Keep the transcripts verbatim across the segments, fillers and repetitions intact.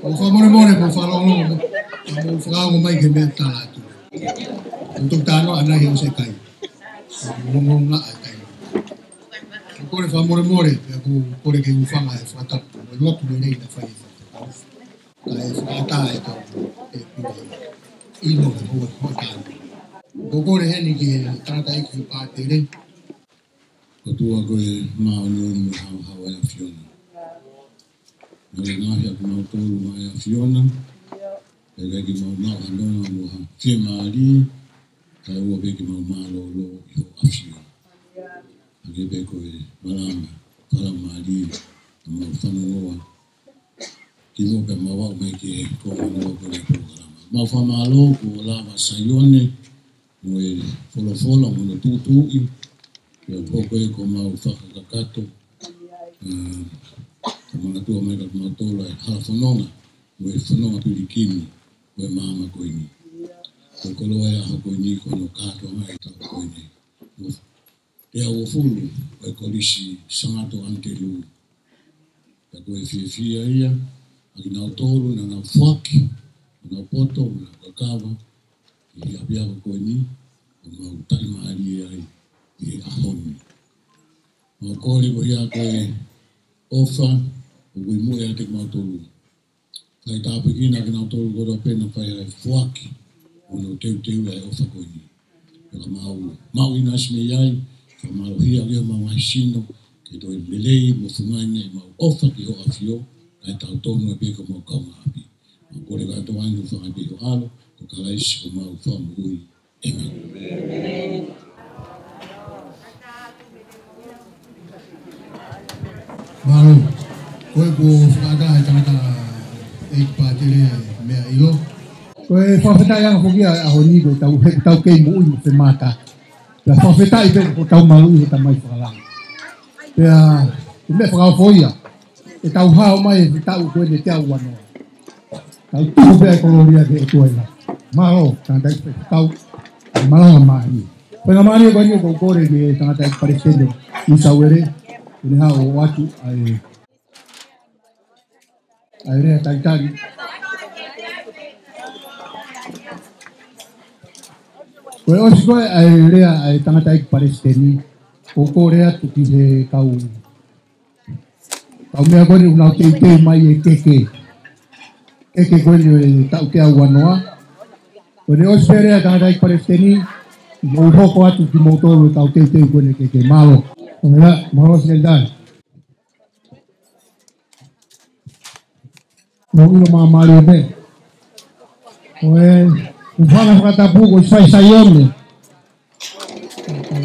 ʻOku fakamolemole, ʻoku fakalongolongo, ʻoku fakaongo mai ki he meʻa tala atu. ʻOku tau talanoa ʻanai he ʻosi e kai. ʻOku ngongonga ʻa e kai. ʻOku kole fakamolemole, pea ʻoku kole ke u fanga e fakatapu. Mo e lotu lelei naʻe fai e fakatapu. Kae fakataha e kau e pule. ʻIlo mo e hoʻatā. ʻOku kole heni ki he tangataʻeiki pātele. ʻOtua ko e māʻoniʻoni mo e haohaoa ʻa e ʻAfiona. Naʻe ngaahi ʻa kimautolu maʻa e ʻAfiona. Pea ʻikai ke mau maʻu ha nonga mo ha fiemālie, kae ʻoua pē ke mau mālōlō ʻi hoʻo ʻAfio. Hangē pē ko e malanga, falamālie, ʻa mau fanongoa. Kimuʻa pea mau aʻu mai ki he konga noa ko eni polokalama. Mau fakamālō kuo lava Saione, mo e folofola mo hono tuʻutuʻuni, pea ʻoku hoko ia ko homau fakakakato, ʻa, ka manatua mai ka kimautolu ʻa e hala fononga, mo e fononga pilikimi, mo e maama ko eni. Ko e koloa ia ʻaho ko eni, ko hono kātoanga e taʻu ko eni. Mo e teau uofulu, ʻo e Kolisi Sangato ʻAnitelū. Pea ko e fiefia ia, ʻa kinautolu naʻa nau foaki, naʻa nau poto, naʻa nau kakava, ʻi he ʻapiako ko eni, ʻo mau taʻimālie ai, ʻi he ʻaho ni. Mau kole ko ia ko e ʻofa, ʻoku ʻi muʻa ʻiate kimautolu. Fai tāpuekina kinautolu kotoa pē naʻa nau fai ʻa e foaki, ʻo nau teuteu ʻa e ʻofa ko eni. Pea ka mau, mau ʻinasi mei ai, ka mau hia ʻaki homau ngaahi sino, ke toe lelei mo fungani ʻemau ʻofa ki hoʻo ʻAfio, kae tau tonu ai pē ko homau kaungāʻapi. Mau kole kātoa eni ʻo fai pē ʻi ho ʻAlo, ko Kalaisi ko homau Fakamoʻui. ʻĒmeni. Mālō. Ko e kuo fakataha e tangataʻeiki pātele meʻa ʻilo. Ko e fakafetaʻi ange foki ia ʻaho ni ko e tau, he tau kei moʻui mo femātaaki. Pea fakafetaʻi pē ko e tau maluʻi he Tamai fakalangi. Pea, ko e meʻa fakaofo ia. ʻE tau hao mai he taʻu ko eni teau uanoa. Tau tuku pē ʻa e kolōlia ki he ʻOtua ʻi he ʻaho ni. Mālō, tangataʻeiki faifekau. Mālō, mālō. Pea mālō ko eni ʻoku ou kole ki he tangataʻeiki palesiteni ʻo Nuʻu Sila Uele. ʻEne hao ʻo ʻoatu ʻa e, ʻa e lea talitali. Ko e ʻosi ko ē ʻa e lea ʻa e tangataʻeiki palesiteni, ʻoku ou kole atu ki he kau Kau meʻa ko eni ʻoku nau teuteu mai e keke. Keke ko eni ʻo e taʻu teau uanoa. Ko ʻene ʻosi pē lea tangataʻeiki palesiteni, mou hoko atu kimoutolu e kau teuteu ko eni e keke. Mālō. Ko e meʻa, mālō Sekelitali. Mau ʻilo māmālie pē. Ko e, ʻoku fana fakatapu ko e fai Saione.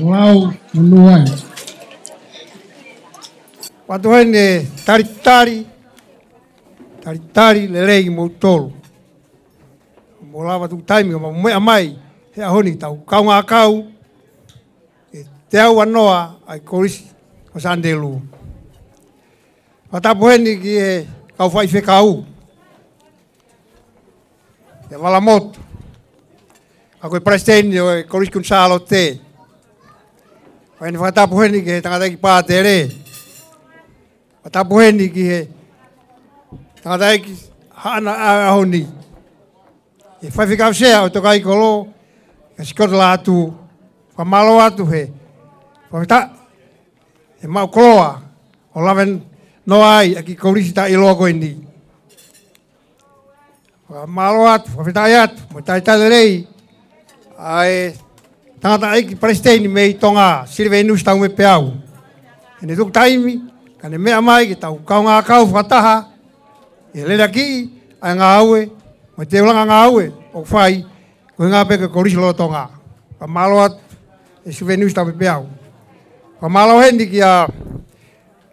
Lau, lau ai. Fatu heni e talitali, talitali lelei kimoutolu. Mou lava tuku taimi ka mou meʻa mai he ʻaho ni tau kaungā kau, e teau uanoa ʻa e Kolisi ʻo Sānitelū. Fakatapu heni ki he kau faifekau. ʻIa Valamotu. Ka ko e palesiteni ʻo e Kolisi Kuini Sālote. Ko ʻene fakatapu heni ki he tangataʻeiki pātele. Fakatapu heni ki he tangataʻeiki haʻana ʻa e ʻaho ni. ʻE faifekau sea ʻo Tokaikolō, ka Sikoto Lātū. Fakamālō atu he. Fakafetaʻi. ʻE maʻu koloa, ʻo lave noa ai ʻa e kiʻi kolisi taʻeʻiloa ko eni. Fakamālō atu, fakafetaʻi atu, mo e talitali lelei, ʻa e tangataʻeiki palesiteni mei Tonga, Siliveniusi Taumaipeau. ʻEne tuku taimi, kae ne meʻa mai ke tau kaungā kau fakataha, ʻi he leleakiʻi, ʻa e ngāue, mo e teulanga ngāue, ʻoku fai, ko e ngāue pē ko e Kolisi lolotonga. Fakamālō atu, ʻe Siliveniusi Taumaipeau. Fakamālō heni kia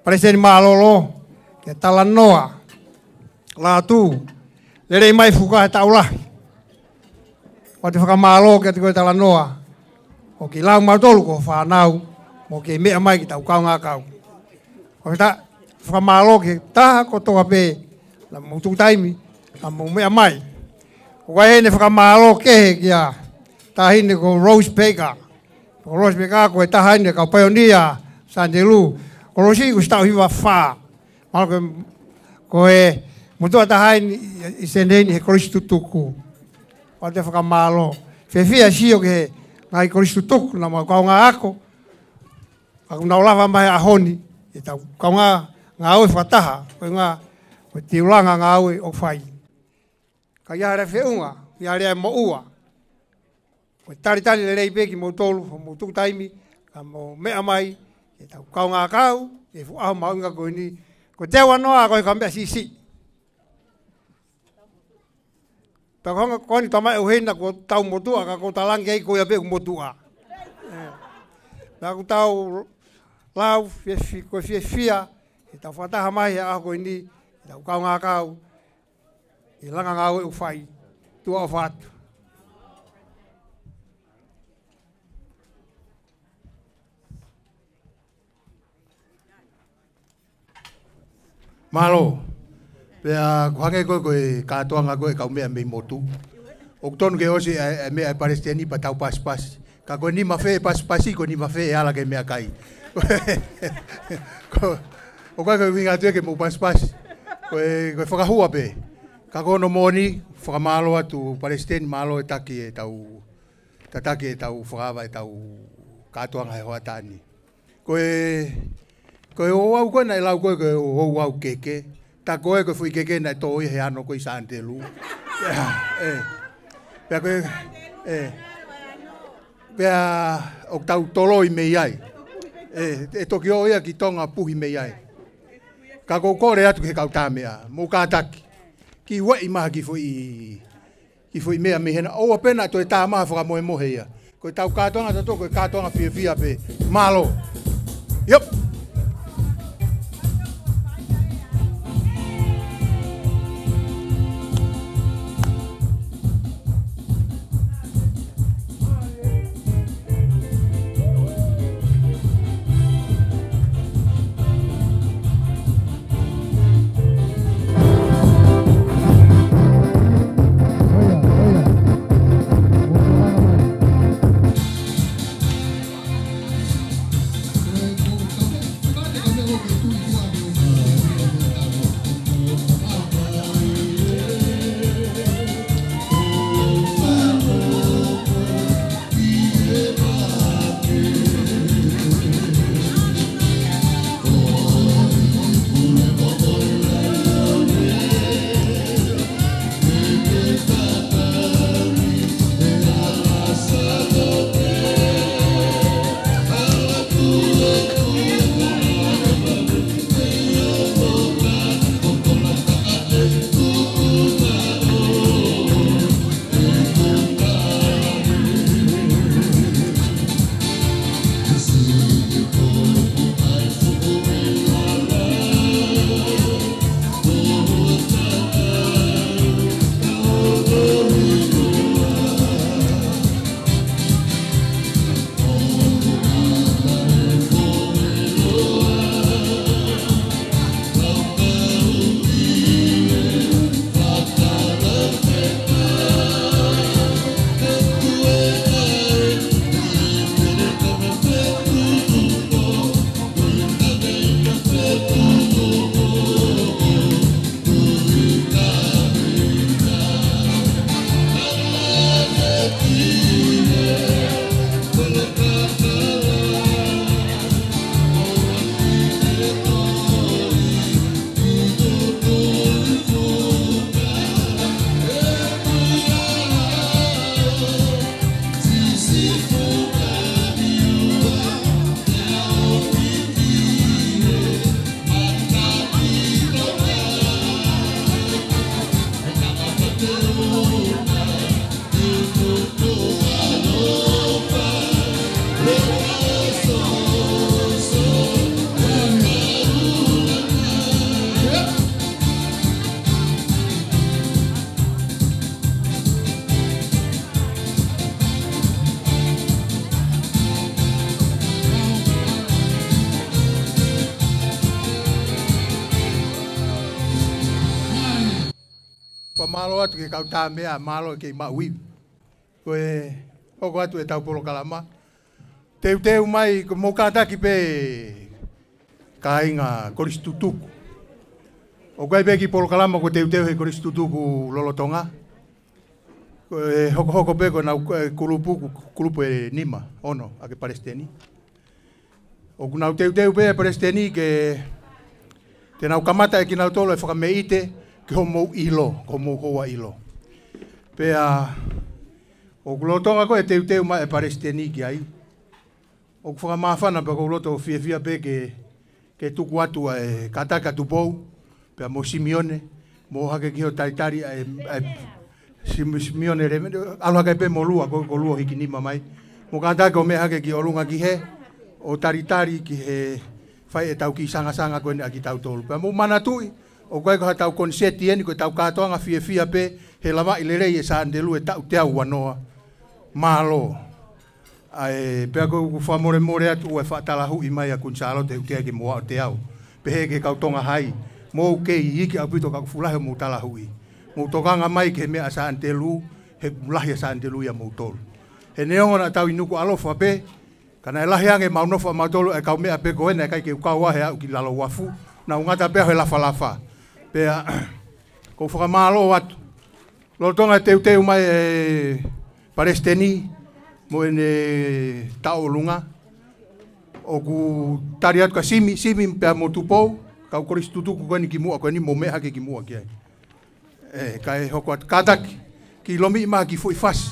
Palesiteni Mālōlō, kia Talanoa Lātū, lelei mai fuka he taʻu lahi. ʻOatu e fakamālō kiate koe Talanoa, ʻoku ke lau mautolu ko e fānau, mo ke meʻa mai ke tau kaungā kau. Ko e ta-, fakamālō ki he taha kotoa pē, naʻa mou tuku taimi, naʻa mou meʻa mai. ʻOku ʻi ai heni e fakamālō kehe kia taʻahine ko Rose Baker. Ko Rose Baker ko e taha heni e kau paionia Sānitelū. Ko Rose ko e taʻu hiva fā. Mahalo ko e, ko e Motuʻa taha eni ʻi, ʻi Senē ni he kolisi tutuku. ʻOatu e fakamālō. Fiefia sio ki he ngaahi kolisi tutuku naʻa mau kaungā ako. Ka kuo nau lava mai he ʻaho ni, ʻetau kaungā ngāue fakataha, ko e ngā, ko e tiulanga ngāue ʻoku fai. Ka ʻi ai ha lea feʻunga, ʻi ai ha lea moʻua. Ko e talitali lelei pē kimoutolu, hoʻomou tuku taimi, kae mou meʻa mai, ke tau kaungā kau, he fuʻu ʻaho mahuʻinga ko eni, ko e teau noa ko e kau meʻa siʻisiʻi. Pea ko e hanga ko eni tamai ʻo hena ko tau motuʻa, ka ko talangi ai ko ia pē ʻoku motuʻa. ʻE. Pea ko tau lau, fiefi-, ko e fiefia, he tau fakataha mai he ʻaho ko eni, he tau kaungā kau, he langa ngāue ʻoku fai, tuʻa ʻofa atu. Mālō. Pea ko e hangē ko ē ko e kātoanga ko ē kau meʻa mei motu. ʻOku tonu ke ʻosi e, e meʻa e palesiteni pea tau pasipasi. Ka ko e nima fē pasipasi, ko e nima fē e ala ki he meʻakai. Ko, ʻoku ʻikai ko e ʻuhinga atu ia ke mou pasipasi. Ko e, ko e fakahua pē. Ka ko hono moʻoni, fakamālō atu palesiteni, mālō e taki ʻetau, tataki ʻetau fakaava ʻetau kātoanga he hoʻatā ni. Ko e, ko e ouau ko ē naʻe lau ko ē ko e ouau keke. Tā ko ē ko e foʻi keke naʻe tō ia he ano ko ē ʻi Santelu. ʻE. Pea ko e, ʻe. Pea ʻoku tau toloi mei ai. ʻE, ʻe toki ō ia ki Tonga puhi mei ai. Ka ʻoku ou kole atu ki he kau tāmeʻa. Mou kātaki. Kiʻi ueʻi mai ha kiʻi foʻi kiʻi foʻi meʻa mei hena, ʻoua pē naʻa toe tā mai ha fakamohemohe ia. Ko ʻetau kātoanga tautolu, ko e kātoanga fiefia pē. Mālō. Yep. Fakamālō atu ki he kau tāmeʻa, mālō e kei maʻu ivi. Ko e hoko atu ʻetau polokalama. Teuteu mai, ko e mou kātaki pē kāinga kolisi tutuku. ʻOku ʻi ai pē kiʻi polokalama ko e teuteu he Kolisi Tutuku lolotonga. Ko e hokohoko pē ko ʻenau, e, kulupu, kulupu ʻe nima, ono, ʻa e palesiteni. ʻOku nau teuteu pē ʻa e palesiteni ke, te nau kamata ʻe kinautolu e fakameʻite ki hoʻomou ʻilo, ki hoʻomou hoa ʻilo. Pea, ʻoku lolotonga ko e teuteu mai e palesiteni ki ai. ʻOku fakamāfana pea ʻoku ou loto fiefia pē ke, ke tuku atu ʻa e kātaki ʻa Tupou, pea mo Simione, mo hake ki hoʻo talitali ʻa e, ʻa e Simi-, Simione le, ʻalu hake pē mo Lua, ko, ko Lua hiki nima mai. Mo kātaki ʻo meʻa hake ki ʻolunga ki hē, ʻo talitali ki he fai ʻetau kiʻi sangasanga ko eni ʻa kitautolu. Pea mou manatuʻi, ʻoku ʻikai ko haʻatau koniseti eni, ko ʻetau kātoanga fiefia pē, he lavaʻi lelei ʻe Sā ʻAnitelū e taʻu teau ua noa. Mālō. ʻA e, pea ʻoku ou fakamolemole atu ʻoku ʻi ai e faʻa talahuʻi mai ʻa Kuini Sālote ʻoku teʻeki ke mou aʻu ʻo teau. Pehē ki he kau Tonga Hai. Mou kei iiki ʻaupito ka ʻoku fuʻu lahi hoʻomou talahuʻi. Mou tokanga mai ki he meʻa ʻa Sā ʻAnitelū, he ʻoku lahi ʻa Sā ʻAnitelū ʻia moutolu. He neongo naʻa tau ʻi Nukuʻalofa pē, ka naʻe lahi ange ʻemau nofo ʻamautolu ʻa e kau meʻa pē ko ē naʻe ʻikai ke u kau au he aʻu ki Lalo Uafu, naʻa ku ngata pē au he Lafalafa. Pea, ʻoku ou fakamālō atu. Lolotonga e teuteu mai e palesiteni mo ʻene tauʻolunga. ʻOku tali atu kia Simi, Simi pea mo Tupou, kau Kolisi Tutuku ko eni kimuʻa ko eni mou meʻa hake kimuʻa ki ai. ʻE, kae hoko atu kātaki, kiʻi lomiʻi mai ha kiʻi foʻi fasi.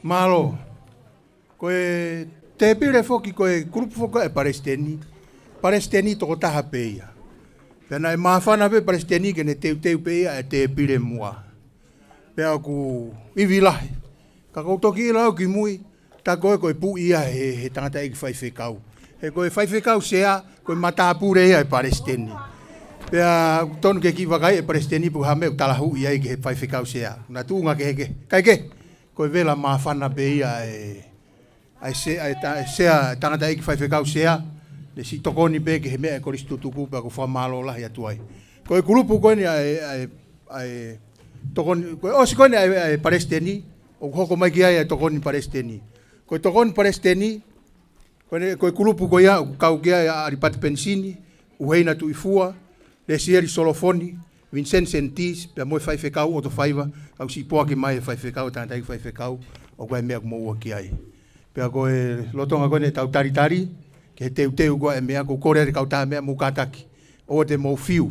Mālō. Ko e tēpile foki, ko e kulupu foki ʻa e palesiteni, palesiteni tokotaha pē ia. Pea naʻe māfana pē palesiteni ke ne teuteu pē ia e tēpile muʻa. Pea ʻoku ivi lahi. Ka ʻoku ou toki ʻilo au kimui, tā ko ē ko e puʻi ia he, he tangataʻeiki faifekau. He ko e faifekau sea, ko e matāpule ia e palesiteni. Pea tonu ke kiʻi vakai e palesiteni pe ko e hā e meʻa ʻoku talahuʻi ai ki he faifekau sea. Naʻa tuʻunga kehekehe. Kae kehe, ko e vela māfana pē ia e, ʻa e se-, ʻa e ta-, sea, tangataʻeiki faifekau sea, ne siʻi tokoni pē ki he meʻa e Kolisi Tutuku pea ʻoku ou fakamālō lahi atu ai. Ko e kulupu ko eni ʻa e, ʻa e, ʻa e tokoni, ko e ʻosi ko eni ʻa e, ʻa e palesiteni, ʻoku hoko mai ki ai ʻa e tokoni palesiteni. Ko e tokoni palesiteni, ko eni, ko e kulupu ko ia, ʻoku kau ki ai ʻa ʻAlipate Penisini, ʻUheina Tuʻifua, Lesieli Solofoni, Viniseni Senitis, pea mo e faifekau ʻOto Faiva, kau siʻi poaki mai e faifekau, tangataʻeiki faifekau, ʻoku ʻi ai e meʻa ʻoku mou ʻoatu ki ai. Pea ko e lolotonga ko eni ʻetau talitali, ki he teuteu ko ē e meʻa, ʻoku ou kole atu ki he kau tā meʻa mou kātaki. ʻOua te mou fiu.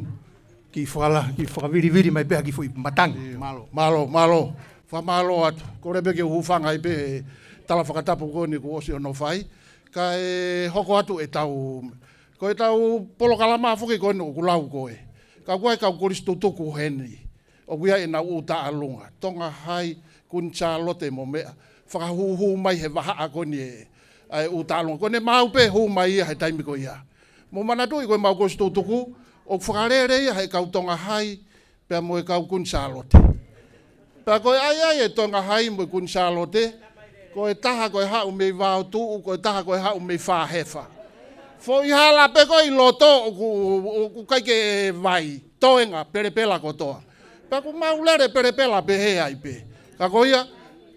Kiʻi fakala-, kiʻi fakavilivili mai pē ha kiʻi foʻi matangi. ʻIo. Mālō, mālō, mālō. Fakamālō atu. Kole pē ke u hūfanga ai pē he tala fakatapu ko eni kuo ʻosi hono fai, kae hoko atu ʻetau, ko ʻetau polokalama foki ko eni ʻoku lau ko ē. Ka ʻoku ʻi ai e kau kolisi tutuku heni ʻoku ʻi ai ʻenau ʻū taʻalunga, Tonga Hai, Kuini Sālote mo meʻa, fakahūhū mai he vahaʻa ko eni ʻa e ʻū taʻalunga. Ko ʻene maau pē hū mai ia he taimi ko ia. Mou manatuʻi ko ʻemau kolisi tutuku, ʻoku fakalele ia he kau Tonga Hai, pea mo e kau Kuini Sālote. Pea ko e ʻai ʻa e Tonga Hai mo e Kuini Sālote, ko e taha ko e haʻu mei Vaotuʻu, ko e taha ko e haʻu mei Fāhefa. Foʻi hala pē ko ē ʻi loto ʻoku, ʻoku ʻikai ke vai, toenga, pelepela kotoa. Pea ʻoku mau lele pelepela pehē ai pē. Ka ko ia,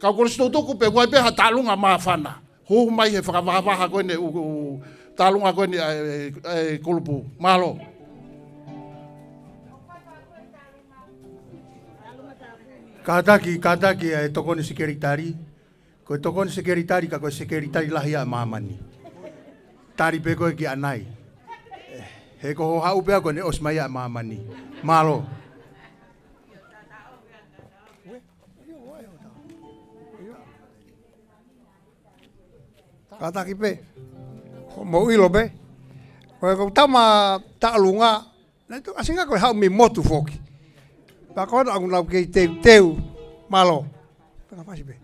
kau kolisi tutuku pē, ʻoku ʻi ai pē ha taʻalunga māfana. Hū mai he fakavahavaha ko eni ʻū, ʻū taʻalunga ko eni ʻa e, ʻa e kulupu. Mālō. Kātaki, kātaki ʻa e tokoni sekelitali. Ko e tokoni sekelitali ka ko e sekelitali lahi ʻa māmani. Tali pē ko ē ki ʻanai. He ko hoʻo haʻu pē ko ē ʻosi mai ʻa māmani. Mālō. Kātaki pē. Ko mou ʻilo pē. Ko e kau tama taʻalunga, naʻe tuʻu ʻasinga ko e haʻu mei motu foki. Pea ko ena ʻoku nau kei teuteu. Mālō. Pea ka fasi pē.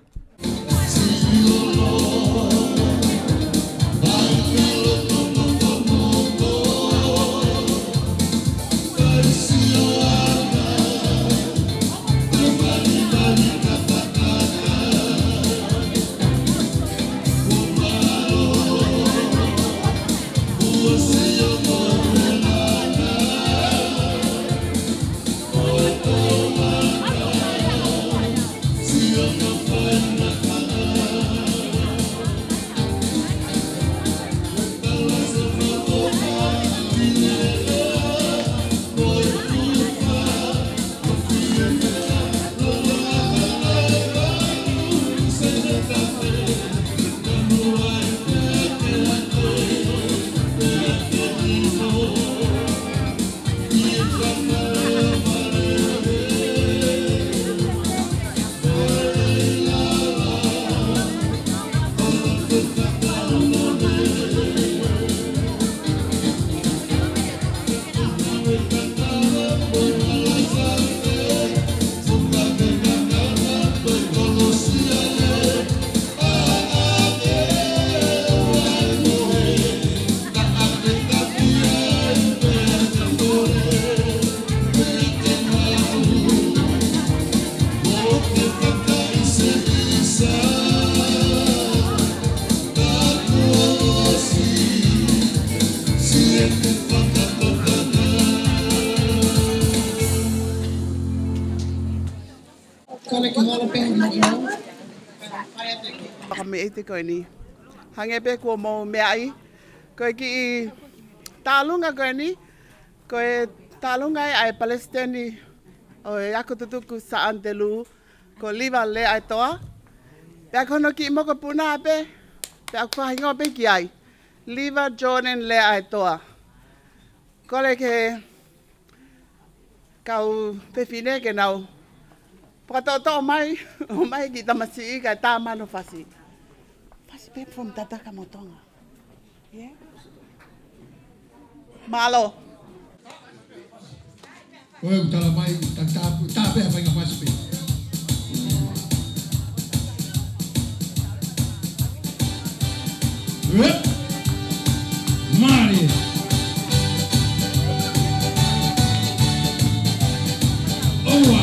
Kole ke holo pē ha meʻa. Fakameʻite ko eni. Hangē pē kuo mou meaʻi, ko e kiʻi taʻalunga ko eni, ko e taʻalunga ʻa e palesiteni ʻo e ako tutuku Sā ʻAnitelū, ko Liva Leaʻaetoa. Pea ko hono kiʻi mokopuna pē, pea ʻoku hingoa pē ki ai, Liva Jordan Leaʻaetoa. Kole ke kau fefine ke nau fakatoʻotoʻo mai, ʻomai e kiʻi tamasiʻi kae tā mai hono fasi. Fasi pē from Tataka mo Tonga. Yeah. Mālō. Ko e tala mai, tā, tā, tā pē ha faʻahinga fasi pē. Mālie. ʻOua.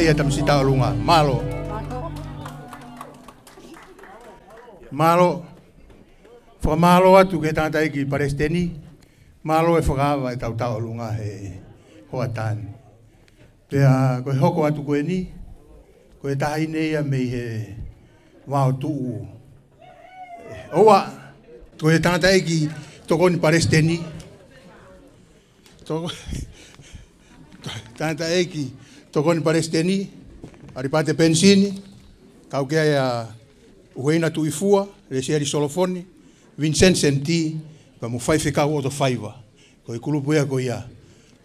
e tamasiʻi tauʻolunga. Mālō. Mālō. Fakamālō atu ki he tangataʻeiki palesiteni. Mālō e fakaava ʻetau tauʻolunga he hoʻatā ni. Pea ko e hoko atu ko eni, ko e taʻahine ia mei he Vao Tuʻu. ʻOua, ko e tangataʻeiki tokoni palesiteni. Toko-, tangataʻeiki tokoni palesiteni, ʻAlipate Penisini, kau ki ai ʻa ʻUheina Tuʻifua, Lesieli Solofoni, Vincent Seniti, pea mo Faifekau ʻOto Faiva. Ko e kulupu ia ko ia.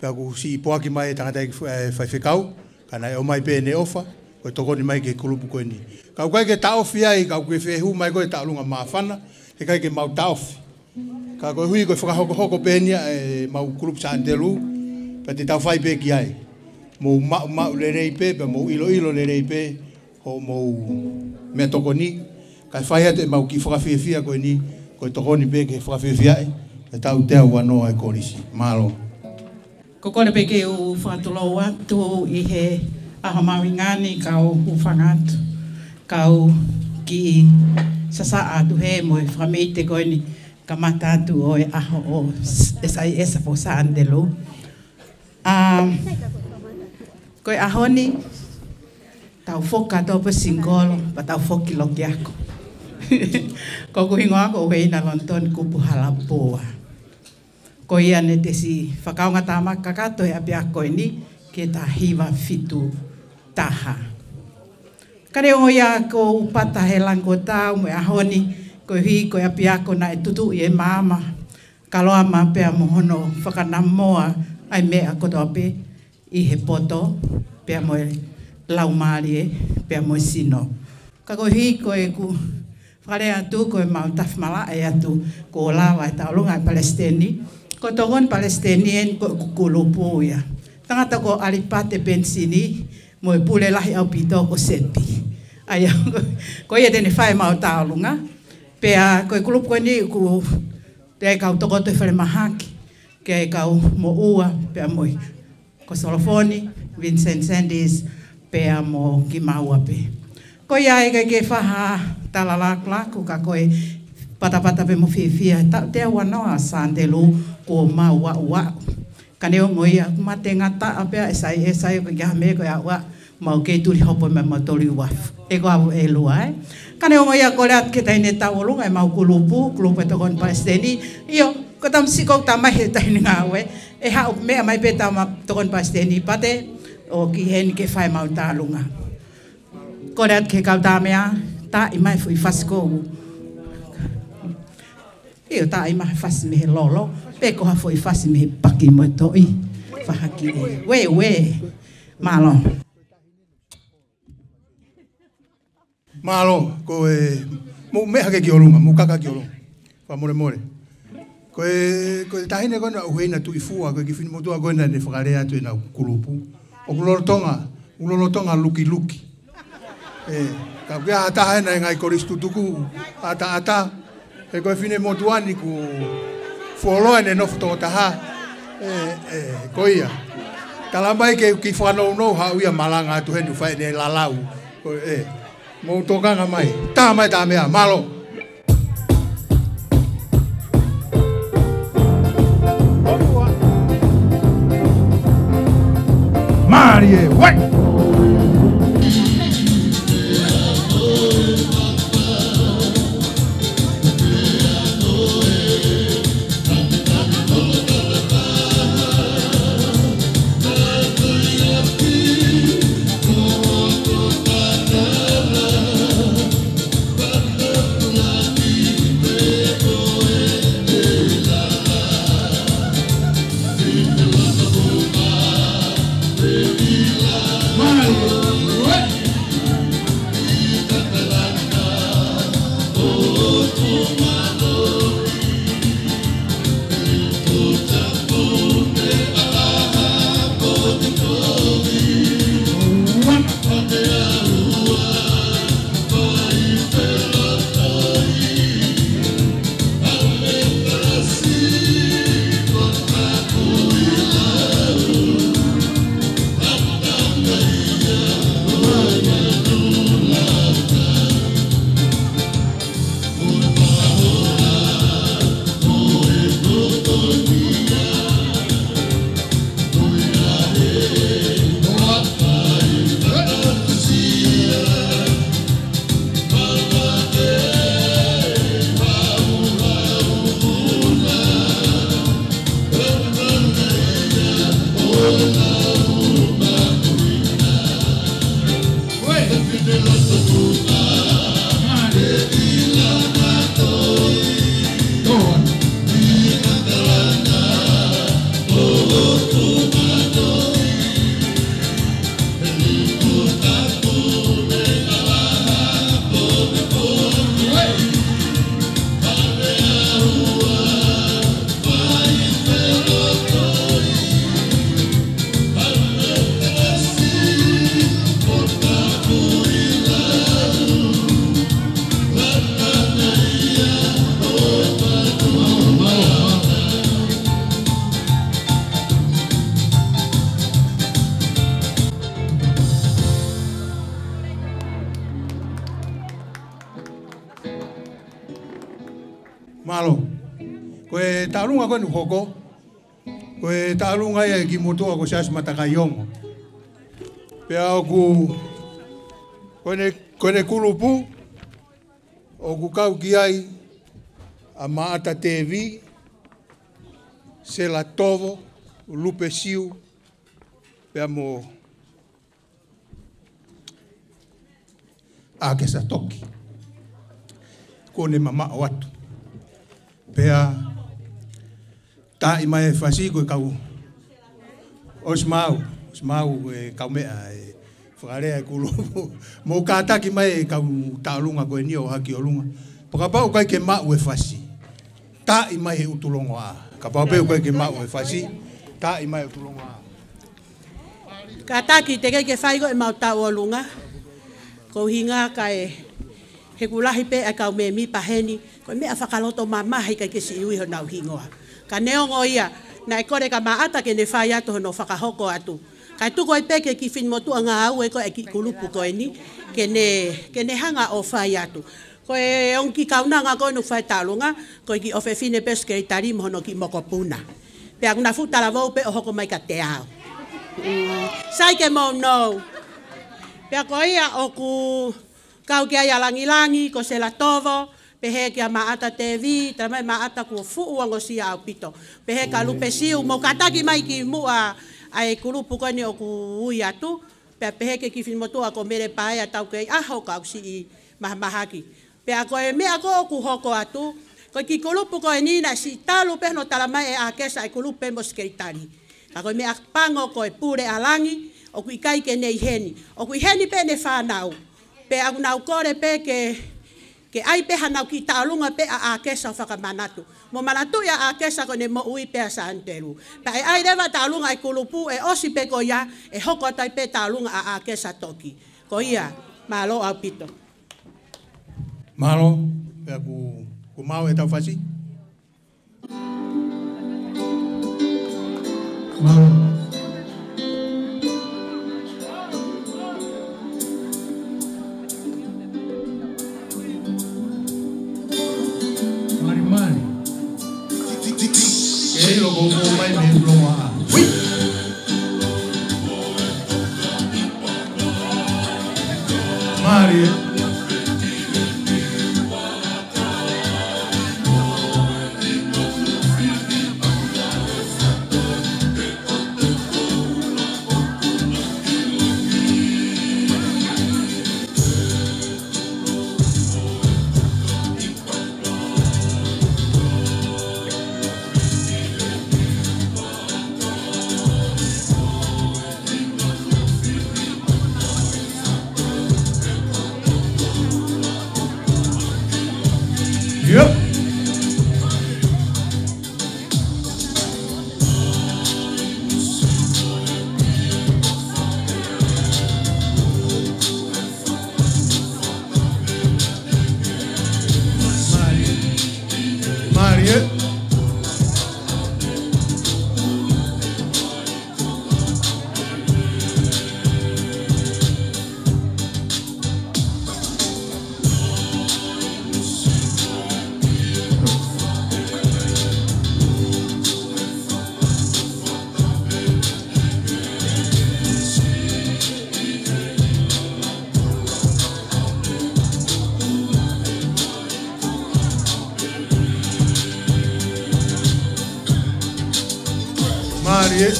Pea ʻoku siʻi poaki mai e tangataʻeiki fu-, e faifekau, ka naʻe ʻomai pē ʻene ʻofa, ko e tokoni mai ki he kulupu ko eni. Ka ʻoku ʻikai ke taʻofi ai, ka ʻoku ke fehū mai ko e tauʻolunga māfana, he ʻikai ke mau taʻofi. Ka koeʻuhi ko e fakahokohoko pē eni ia ʻemau kulupu Sānitelū, pea te tau fai pē ki ai. Mou maʻumaʻu lelei pē, pea mou ʻiloʻilo lelei pē, hoʻomou meʻatokoni, kae fai atu ʻemau kiʻi fakafiefia ko eni, ko e tokoni pē ke fakafiefiaʻi e taʻu teau uanoa e kolisi. Mālō. Ko e kole pē ke u fakatulou atu ʻi he ʻaho mahuʻinga ni kau hūfanga atu, kau kiʻi sasaʻa atu he mo e fakameʻite ko eni kamata atu ʻo e ʻaho ʻo S-, S I S for Sānitelū. ʻA, ko e ʻaho ni, tau foki kātoa pē singolo, pea tau foki loki ako. Ko hoku hingoa ko ʻUheina Lonitoni Kupu Halapoa. Ko ia ne te siʻi fakaongatāmaki kakato he ʻapiako ko eni, ki he taha hiva fitu taha. Ka neongo ia ko u pata he langi kuo tau mo e ʻaho ni, koeʻuhi ko e ʻapiako naʻe tutuʻi ʻe maama, Kaloama pea mo hono fakanamoa ʻa e meʻa kotoa pē ʻi he poto, pea mo e laumālie, pea mo e sino. Ka koeʻuhi ko ʻeku fakalea atu ko ʻemau tafi malaʻe atu kuo lava e tauʻolunga e palesiteni, ko e tokoni palesiteni eni ko ʻeku kulupu ia. Tangata ko ʻAlipate Penisini, mo e pule lahi ʻaupito ko Sepi. ʻA ia, ko ia te ne fai ʻemau tauʻolunga. Pea ko e kulupu ko eni ʻoku ʻi ai e kau tokoto ʻi falemahaki, ki he kau Moʻua, pea mo e ko Solofoni, Vincent Sanders, pea mo kimaua pē. Ko ia ʻikai ke fai ha tala lakulaku ka ko e patapata pē mo fiefia, taʻu teau uanoa Sānitelū kuo mau aʻuaʻu. Ka neongo ia, ʻoku mate ngataʻa pē ʻa e S I S ʻoku ʻikai ha meʻa ko e aʻuaʻu, mau kei tuli hopo mai mau toli uafu. ʻE ko au ʻe lua, ē. Ka neongo ia kole atu ki he taʻahine tauʻolunga ʻemau kulupu, kulupu e tokoni palesiteni. ʻIo, ko e tamasiʻi ko e tamai he taʻahine ngāue. ʻE haʻu meʻa mai pē tama tokoni palesiteni pea te ō ki heni ke fai ʻemau tauʻolunga. Kole atu ki he kau tāmeʻa, taaʻi mai e foʻi fasi ko u. ʻIo, taaʻi mai e fasi mei he lolo, pe ko ha foʻi fasi mei he paki mo e toʻi. Fahaki e. Uē, uē. Mālō. Mālō, ko e, mou meʻa hake ki ʻolunga, mou kaka ki ʻolunga. Fakamolemole. Ko e, ko e taʻahine ko ena ʻUheina Tuʻifua, ko e kiʻi finemotuʻa ko ena ne fakalea atu ʻenau kulupu. ʻOku lolotonga, ʻoku lolotonga lukiluki. ʻE, ka ʻoku ʻi ai ha taha ena ʻi he ngaahi kolisi tutuku, ʻataʻatā. He ko e finemotuʻa ni kuo fuoloa ʻene nofo tokotaha. ʻE, ʻe, ko ia. Tala mai ke u kiʻi fakanounou haʻu ia ʻo malanga atu heni ʻo fai ʻene lalau. Ko e, mou tokanga mai. Tā mai tā meʻa, mālō. Mālie, uē! Mālō. Ko e taʻolunga ko eni ʻoku hoko, ko e taʻolunga ia ʻa e kiʻi motuʻa ko Siaosi Matakaiongo. Pea ʻoku, ko ʻene, ko ʻene kulupu, ʻoku kau ki ai ʻa Maʻata Tevi, Sela Tovo, Lupe Siu, pea mo ʻAkesa Toki. Kuo ne mamaʻo atu. Pea taaʻi mai e fasi ko e kau. ʻOsi maʻu, ʻosi maʻu e kaumeʻa e fakalea e kulupu. Mou kātaki mai e kau taʻolunga ko eni ʻo haki ʻolunga. Pea kapau ʻoku ʻikai ke maʻu e fasi, taaʻi mai he ʻutu longoaʻa. Kapau pē ʻoku ʻikai ke maʻu e fasi, taaʻi mai he ʻutu longoaʻa. Kātaki, teʻeki ke fai ko e mau taʻolunga. Ko e ʻuhinga kae he ʻoku lahi pē ʻa e kau mēmipa heni, ko e meʻa fakaloto mamahi ʻikai ke siʻi ui honau hingoa. Ka neongo ia, naʻe kole kia Maʻata ke ne fai atu hono fakahoko atu. Kae tuku ai pē ki he kiʻi finemotuʻa ngāue ko e kiʻi kulupu ko eni, ke ne, ke ne hanga ʻo fai atu. Ko e ongo kiʻi kaunanga ko eni ʻoku fai taʻolunga, ko e kiʻi ʻofefine pē ʻo e sekelitali mo hono kiʻi mokopuna. Pea ʻoku na fuʻu talavou pē ʻo hoko mai kiate au. Mm, sai ke mou nō. Pea ko ia ʻoku kau ki ai ʻa Langilangi, ko Sela Tovo, pehē kia Maʻata Tevi, talamai ʻe Maʻata kuo fuʻu ongosia ʻaupito. Pehē kia Lupe Siu, mou kātaki mai ki muʻa ʻa e kulupu ko eni ʻoku ui atu. Pea pehē ki he kiʻi finemotuʻa ko Mele Paea, tau kei ʻaho ka ʻoku siʻi mahamahaki. Pea ko e meʻa ko ē ʻoku hoko atu, ko e kiʻi kulupu ko eni naʻe siʻi talu pē hono talamai ʻe ʻAkesa ʻa e kulupu pē mo e sekelitali. Ka ko e meʻa pango ko e pule ʻa Langi, ʻoku ʻikai ke ne ʻi heni. ʻOku ʻi heni pē ʻene fānau. Pea ʻoku nau kole pē ke, ke ʻai pē hanau kiʻi taʻolunga pē ʻa ʻAkesa ʻo fakamanatu. Mou manatuʻi ʻa ʻAkesa ko ʻene moʻui pē ʻa Sānitelū. Pea ʻe ʻai leva taʻolunga ʻa e kulupu ʻe ʻosi pē ko ia, ʻe hoko atu ai pē taʻolunga ʻa ʻAkesa Toki. Ko ia, mālō ʻaupito. Mālō, pea ʻoku, ʻoku maʻu ʻetau fasi. Mālō. Mali, mali. Kei loko mo mai mei ʻuloa. Ui! Mali. Yep. Mali. Mali, ē? Mali, ē?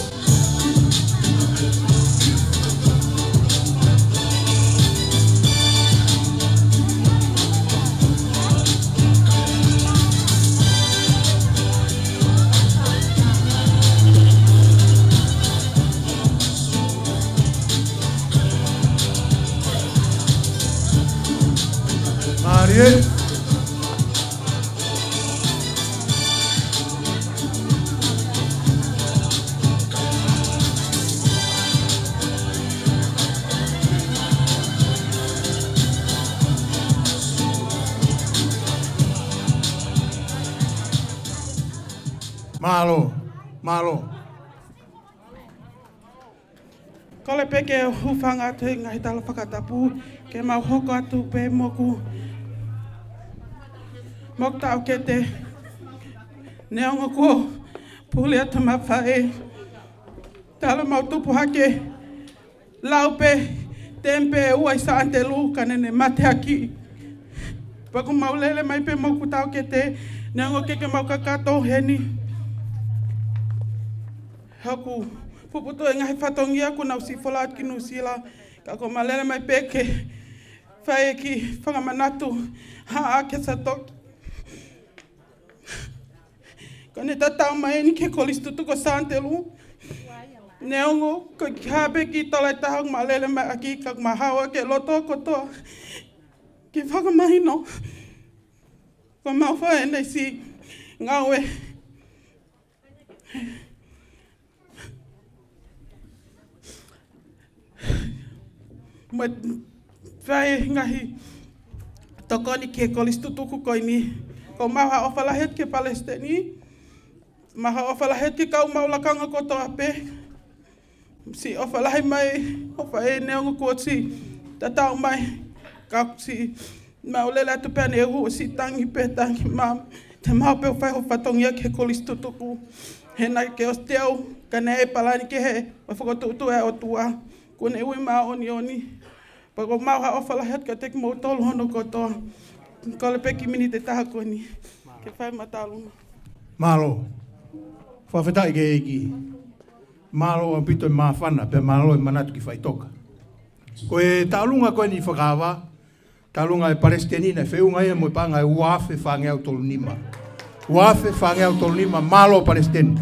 Mali, ē? Mālō, mālō. Kole pē ke u hūfanga atu he ngaahi tala fakatapu, ke mau hoko atu pē mo hoku, mo hoku taʻokete, Neongo kuo pule ʻa e tama faʻē, talu ʻemau tupu hake, lau pē temi pē ʻe ua ʻi Sāntelu ka naʻá ne mate hake. Pea ʻoku mau lele mai pē mo ʻeku taʻokete, neongo ʻoku ʻikai ke mau kakato heni. Hoku puputuʻu e ngaahi fatongia kuo nau siʻi folau ki Nuʻusila, ka ʻoku mau lele mai pē ke fai e kiʻi fakamanatu, haʻa ke sa toki. Ko ʻene tatau mai eni ki he Kolisi Tutuku ʻo Sāntelu. Neongo ko e kiʻi hā pē kiʻi tola ʻe taha ʻoku mau lele mai ʻaki, ka ʻoku mau haʻu ʻaki e loto kotoa ke fakamahino ko ʻemau faʻē naʻe siʻi ngāue mo e fai e ngaahi tokoni ki he Kolisi Tutuku ko eni. ʻOku mau ʻofa lahi atu ki he palesiteni, mau ʻofa lahi atu ki he kau maʻu lakanga kotoa pē. Siʻi ʻofa lahi mai, ʻofa ē neongo kuo siʻi tatau mai, ka siʻi mau lele atu pē ʻaneuhu ʻo siʻi tangi pē tangi, maama, te mau pē ʻo fai hoʻo fatongia ki he Kolisi Tutuku. He naʻe ʻikai ke ʻosi teu, ka naʻe ʻi ai e palani kehe, ʻo fakatuʻutuʻu ʻe he ʻOtua, kuo ne ui māʻoniʻoni. Pea ʻoku mau ʻofa lahi atu kiate kimoutolu hono kotoa. Kole pē kiʻi miniti ʻe taha ko eni ke fai mataluma. Mālō. Fakafetaʻi ki he ʻEiki. Mālō ʻaupito e māfana, pea mālō e manatu ki faʻitoka. Ko e taʻolunga ko eni fakaava, taʻolunga e palesiteni naʻe feʻunga ia mo e paʻanga ʻe ua afe fāngeau tolu nima. Ua afe fāngeau tolu nima, mālō palesiteni.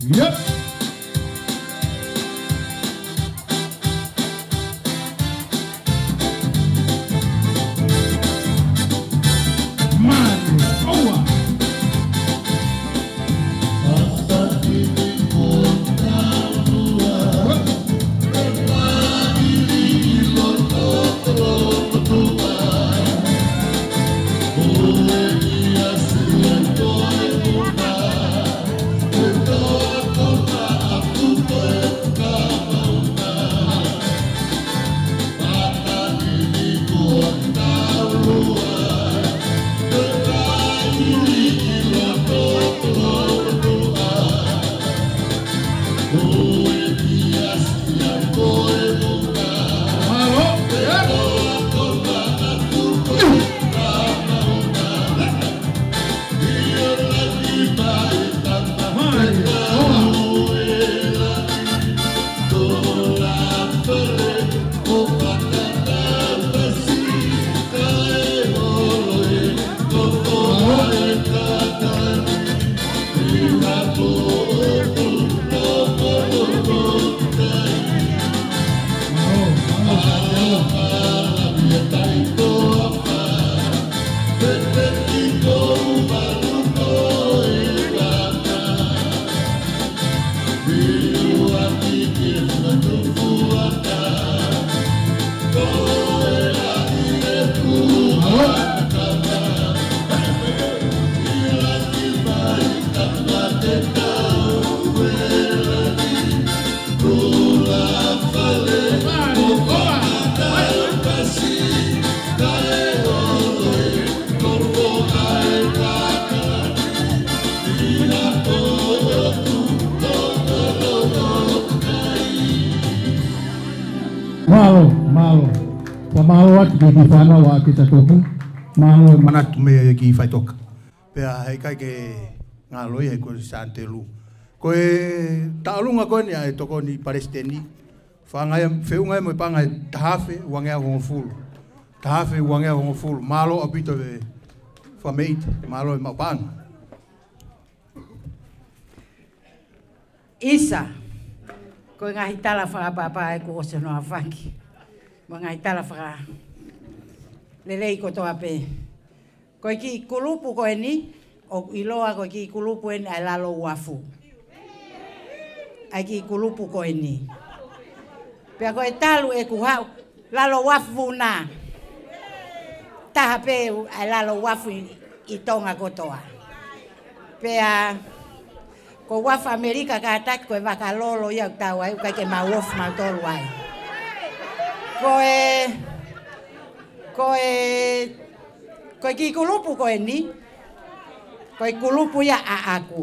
Yep. Manu, oa. Mālō, mālō. Fakamālō atu ki he kiʻi fānau ʻa Kesa Toki. Mālō e manatu mei he kiʻi faʻitoka. Pea heʻikai ke ngalo ia he Kolisi Sāntelu. Ko e taʻolunga ko eni ʻa e tokoni palesiteni. Fāngeau, feʻunga ia mo e paʻanga ʻe taha afe uangeau hongofulu. Taha afe uangeau hongofulu. Mālō ʻaupito e fakameʻite. Mālō e maʻu paʻanga. ʻIsa, ko e ngaahi tala fakaʻapaʻapa ʻoku ʻosi hono aofaki. Mo e ngaahi tala fakalelei kotoa pē. Ko e kiʻi kulupu ko eni, ʻoku ʻiloa ko e kiʻi kulupu eni ʻa e Lalo Uafu. ʻA e kiʻi kulupu ko eni. Pea ko e talu ʻeku haʻu, Lalo Uafu na. Taha pē ʻa e Lalo Uafu ʻi, ʻi Tonga kotoa. Pea ko Uafu ʻAmelika kātaki ko e vaka lolo ia ʻoku tau ai, ʻoku ʻikai ke mau ofi mautolu ai. Ko e, Ko e, ko e kiʻi kulupu ko eni, ko e kulupu ia ʻaʻaku.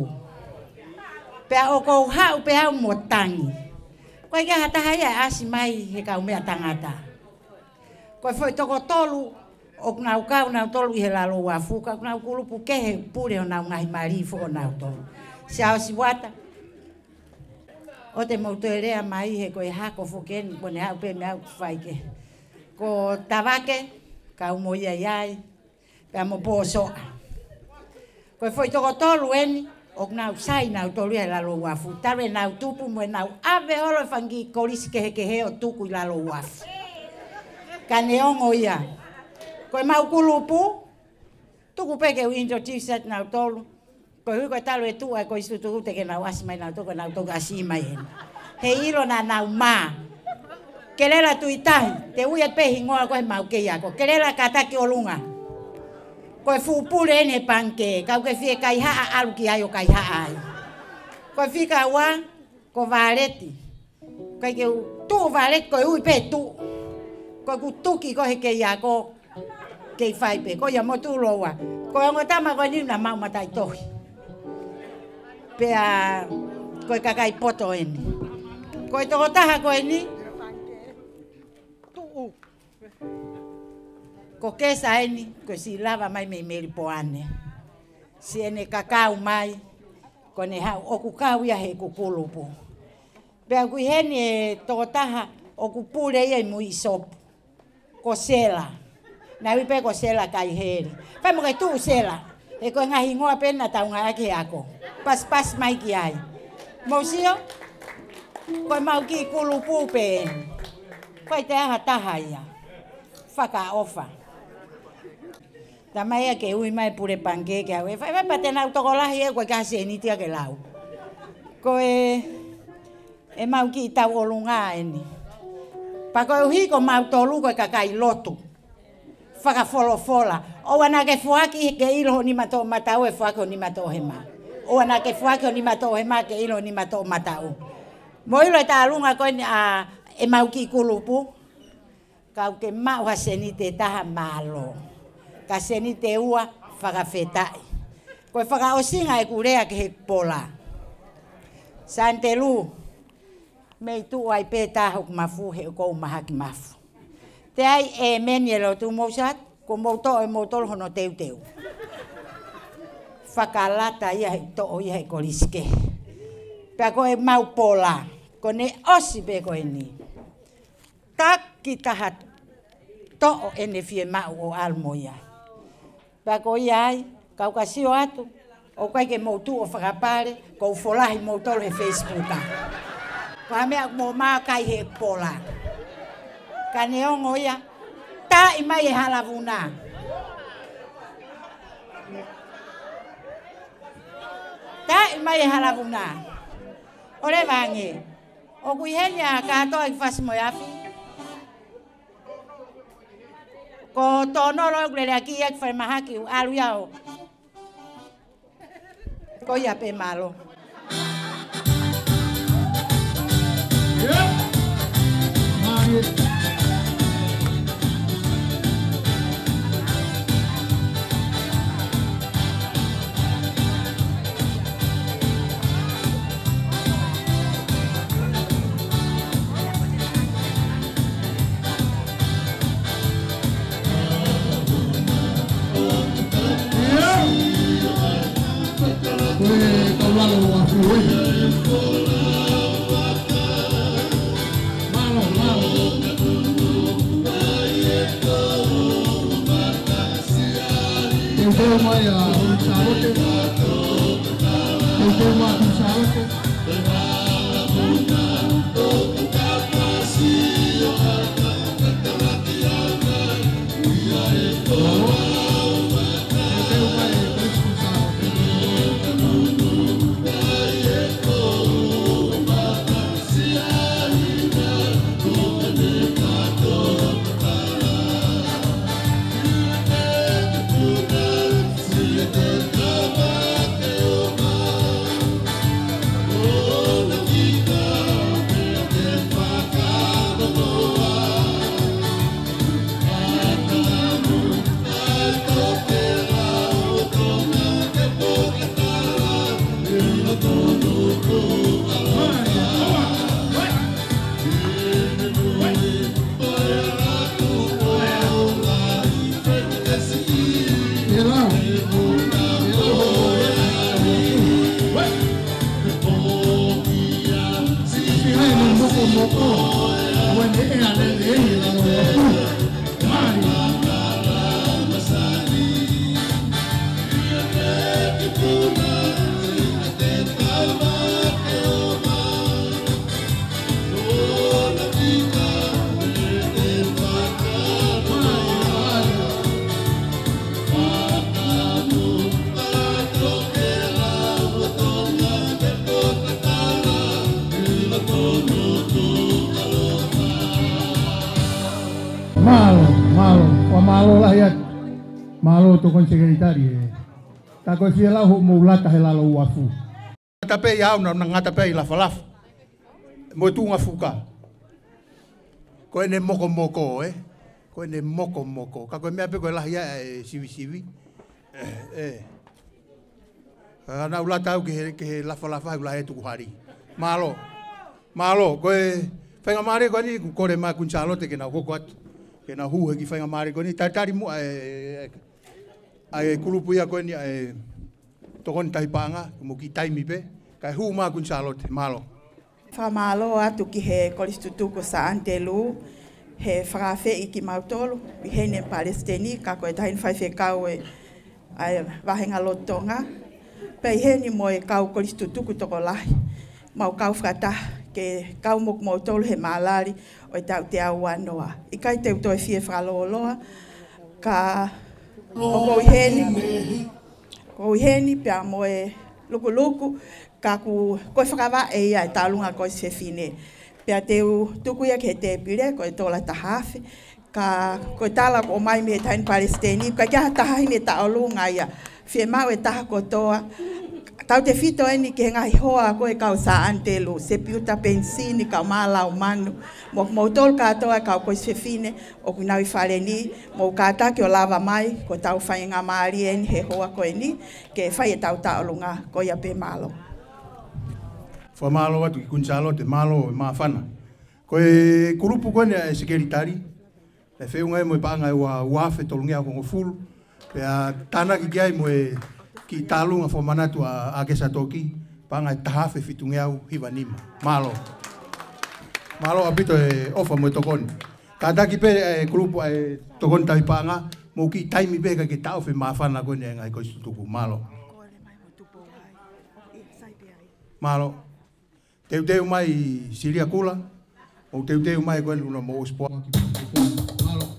Pea ʻoku ou haʻu pē au mo tangi. Ko e ʻikai ha taha ia ʻe ʻasi mai he kaumeʻa tangata. Ko e foʻi toko tolu ʻoku nau kau nautolu ʻi he lalo uafu, ka ʻoku nau kulupu kehe pule honau ngaahi mali foʻou nautolu. Siaosi Uata, ʻoua te mou toe lea mai he ko e hako foki eni, kuo ne haʻu pē mei au fai ke. Ko Tavake, kau mo ia ʻi ai, pea mo Pōsoʻa. Ko e foʻi toko tolu eni, ʻoku nau sai nautolu ia he lalo uafu. Talu ʻenau tupu mo ʻenau ʻave holo e fanga kiʻi kolisi kehekehe ʻo tuku ʻi lalo uafu. Ka neongo ia. Ko e mau kulupu, tuku pē ke u introduce atu nautolu. Koeʻuhi ko e talu e tuʻu ʻa e kolisi tutuku te ke nau ʻasi mai nautolu, ko ʻenau toki ʻasi mai eni. He ʻilo naʻa nau mā. Kelela Tuʻitahi, te u ui atu pē hingoa ko e mau kei ako. Kelela Kātaki ʻOlunga. Ko e fuʻu pule eni he pangikē, ka ʻoku ke fie kaihaʻa ʻalu ki ai ʻo kaihaʻa ai. Ko e fika ua, ko Valeti. ʻIkai ke u tuʻu Valeti, ko e ui pē tuʻu. Ko ʻeku tuki ko ē he kei ako, kei fai pē, ko ia mo Tuʻuloua. Ko e ongo tama ko eni naʻa mau mataʻitohi. Pea ko e kakai poto eni. Ko e tokotaha ko eni, tuʻu. Ko Kesa eni, ko e siʻi lava mai mei Melipoane. Siʻene kakau mai, ko ʻene haʻu ʻoku kau ia he ʻeku kulupu. Pea ʻoku ʻi heni e tokotaha ʻoku pule ia ʻi Muiʻisopu. Ko Sela. Naʻe ui pē ko Sela Kaiheli. Pea mo ke tuʻu Sela. He ko e ngaahi hingoa pē naʻa tau ngāueʻaki he ako. Pasipasi mai ki ai. Mou sio? Ko e mau kiʻi kulupu pē eni. ʻIkai toe ʻi ai ha taha ia. Fakaʻofa. Talamai ia ke ui mai pule pangikē ke au. ʻE fai, fai pē te nau tokolahi ē, ko e kiʻi seniti ia ke lau. Ko e, e mau kiʻi tau ʻolunga eni. Pea koeʻuhi ko mautolu ko e kakai lotu. Fakafolofola. ʻOua naʻa ke foaki ke ʻilo ho nima toʻomataʻu, ʻe foaki ho nima toʻohema. ʻOua naʻa ke foaki ho nima toʻohema ke ʻilo ho nima toʻomataʻu. Mou ʻilo e tālunga ko eni ʻa e mau kiʻi kulupu. Ka ʻoku ke maʻu ha seniti ʻe taha, mālō. Ka seniti ʻe ua, fakafetaʻi. Ko e fakaʻosinga ʻeku lea ki he pola. Santelu, mei tuʻu ai pē tā hoku mafu he ʻoku ou mahaki mafu. Teʻeki ai ʻēmeni e lotu, mou sio atu, kuo mou toʻo ʻe moutolu hono teuteu. Fakalata ia he toʻo ia he kolisi kehe. Pea ko e mau pola, kuo ne ʻosi pē ko eni. Takitaha toʻo ʻene fiemaʻu ʻo ʻalu mo ia. Pea ko ia ai, kau ka sio atu, ʻoku ʻikai ke mou tuʻu ʻo fakapale, ʻoku ou folahi moutolu he Facebook. Ko ha meʻa ʻoku mou maʻu ai he pola. Ka neongo ia, taaʻi mai e hala vuna. Taaʻi mai e hala vuna. ʻOleva ange. ʻOku ʻi heni ʻa Kātoa ʻi Fasi mo e Afi. Ko Tonolo ʻoku lele ʻaki ia ki falemahaki ʻoku ʻalu ia ʻo. Ko ia pē, mālō. Teuteu mai ʻa Sālote. Teuteu mai ʻa Sālote. Moko, ʻo ʻene ʻea lelei ʻi lalo ʻo e ʻapi. Mālie. Mālō, mālō, ʻoku mālō lahi atu. Mālō tokoni sekelitali ē. Ka ko e fie lau hoʻomou lata he lalo uafu. Ngata pē ia au na, na ngata pē ʻi Lafalafa. Mo e tuʻunga fuka. Ko ʻene mokomoko, ē? Ko ʻene mokomoko. Ka ko e meʻa pē ko e lahi ʻa e sivisivi. ʻE, ʻe. Ka naʻa ku lata au ki he, ki he Lafalafa, ʻoku lahi e tukuhali. Mālō. Mālō, ko e faingamālie ko eni, ʻoku kole mai Kuini Sālote ke nau hoko atu. Ke nau hū he kiʻi faingamālie ko eni. Talitali muʻa e, e, e, ʻa e kulupu ia ko eni, ʻa e tokoni tauhi paʻanga, mou kiʻi taimi pē, kae hū mai Kuini Sālote, mālō. Fakamālō atu ki he Kolisi Tutuku Sā ʻAnitelū, he fakaafeʻi kimautolu, ʻi heʻene palesiteni, ka ko e taʻahine faifekau ʻa e, ʻa e vāhenga loto Tonga. Pea ʻi heni mo e kau kolisi tutuku tokolahi, mau kau fakataha, ke kau mo kimoutolu he mālali ʻo e taʻu teau ua noa. ʻIkai te u toe fie fakalōloa, ka ʻoku ou ʻi heni, ʻoku ou ʻi heni pea mo e lukuluku, ka ʻoku, ko e fakavaʻe ia e taʻolunga ko e fefine. Pea te u tuku ia ki he tēpile, ko e tola taha afe, ka ko e tala ʻoku ʻomai mei he taʻahine palesiteni, ka ʻikai ha taha ʻi he taʻolunga ia. Fiemaʻu e taha kotoa. Tautefito eni ki he ngaahi hoa ko e kau Sā ʻAnitelū, Sepiuta Penisini, kau Mālaumanu, mo kimoutolu kātoa e kau kolisi fefine ʻoku nau ʻi fale ni, mou kātaki ʻo lava mai, ko ʻetau faingamālie eni he hoa ko eni, ke fai ʻetau taʻolunga, ko ia pē, mālō. Fakamālō atu ki Kuini Sālote, mālō e māfana. Ko e kulupu ko eni ʻa e sekelitali, ʻe feʻunga ia mo e paʻanga ʻe ua, ua afe tolungeau hongofulu. Pea tānaki ki ai mo e kiʻi taʻolunga fakamanatu ʻa, ʻa ʻAkesa Toki, paʻanga ʻe taha afe fitungeau hiva nima. Mālō. Mālō ʻaupito e ʻofa mo e tokoni. Kātaki pē e kulupu ʻa e tokoni tauhi paʻanga, mou kiʻi taimi pē kae ke taʻofi e māfana ko eni e ngaahi kolisi tutuku. Mālō. Mālō. Teuteu mai Silia Kula, ʻo teuteu mai ko eni ʻuno mo Osipoa. Mālō. Mālō.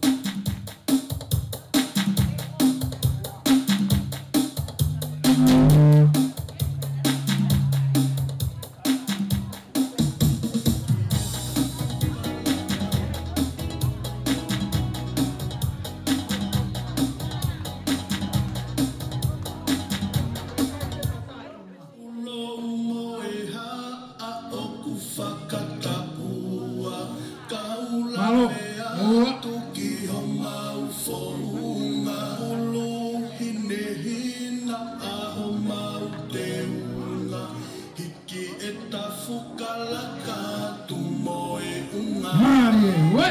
Mālie, ue.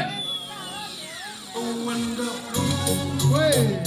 Ue.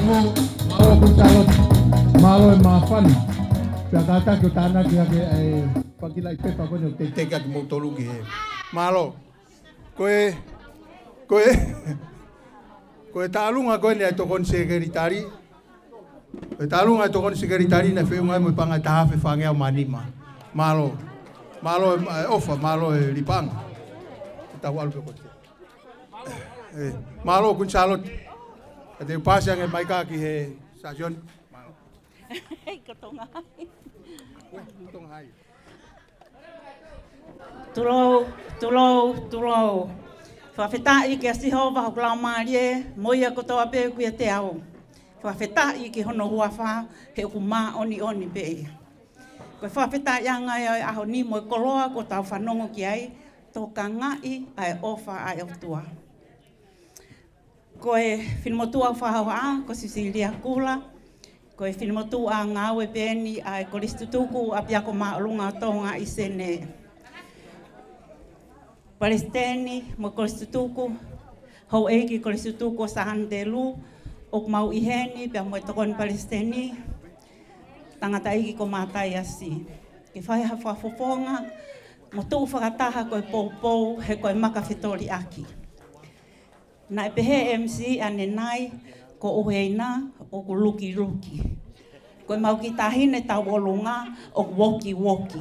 Mālō, mālō Kuini Sālote. Mālō e māfana. Pea kātaki ʻo tānaki hake ʻa e pakilaʻi pepa ko eni ʻo teitei ʻaki moutolu ki he. Mālō. Ko e, ko e, ko e tālunga ko eni ʻa e tokoni sekelitali. Ko e tālunga ʻa e tokoni sekelitali naʻe feʻunga ai mo e paʻanga ʻe taha afe fāngeau mā nima. Mālō. Mālō e, e ʻofa, mālō e lipaʻanga. Tau ʻalu pē kote. Ē, mālō Kuini Sālote. Ka te u pāsi ange mai ka ki he Sāsione. Mālō. Hei, ko Tonga Hai. Uē, ko Tonga Hai. Tulou, tulou, tulou. Fakafetaʻi kia Sihova hoku laumālie, mo ia kotoa pē ʻoku ʻiate au. Fakafetaʻi ki hono huafa, he ʻoku māʻoniʻoni pē ia. Ko e fakafetaʻiʻanga ia ʻo e ʻaho ni mo e koloa kuo tau fanongo ki ai, tokangaʻi ʻa e ʻofa ʻa e ʻOtua. Ko e finemotuʻa ʻoku fakahā, ko Sisilia Kula, ko e finemotuʻa ngāue pē eni ʻa e Kolisi Tutuku ʻApiako Māʻolunga ʻo Tonga ʻi Senē. Palesiteni mo e Kolisi Tutuku, Houʻeiki Kolisi Tutuku ʻo Sānitelū, ʻoku mau ʻi heni pea mo e Tokoni Palesiteni, Tangataʻeiki ko Mātaiasi. Ke fai ha fakafofonga, mo tuʻu fakataha ko e poupou, he ko e maka fetoliʻaki. Naʻe pehē ʻe M C ʻanenai, ko ʻUheina ʻoku lukiluki. Ko e mau kiʻi taʻahine tauʻolunga ʻoku wokiwoki.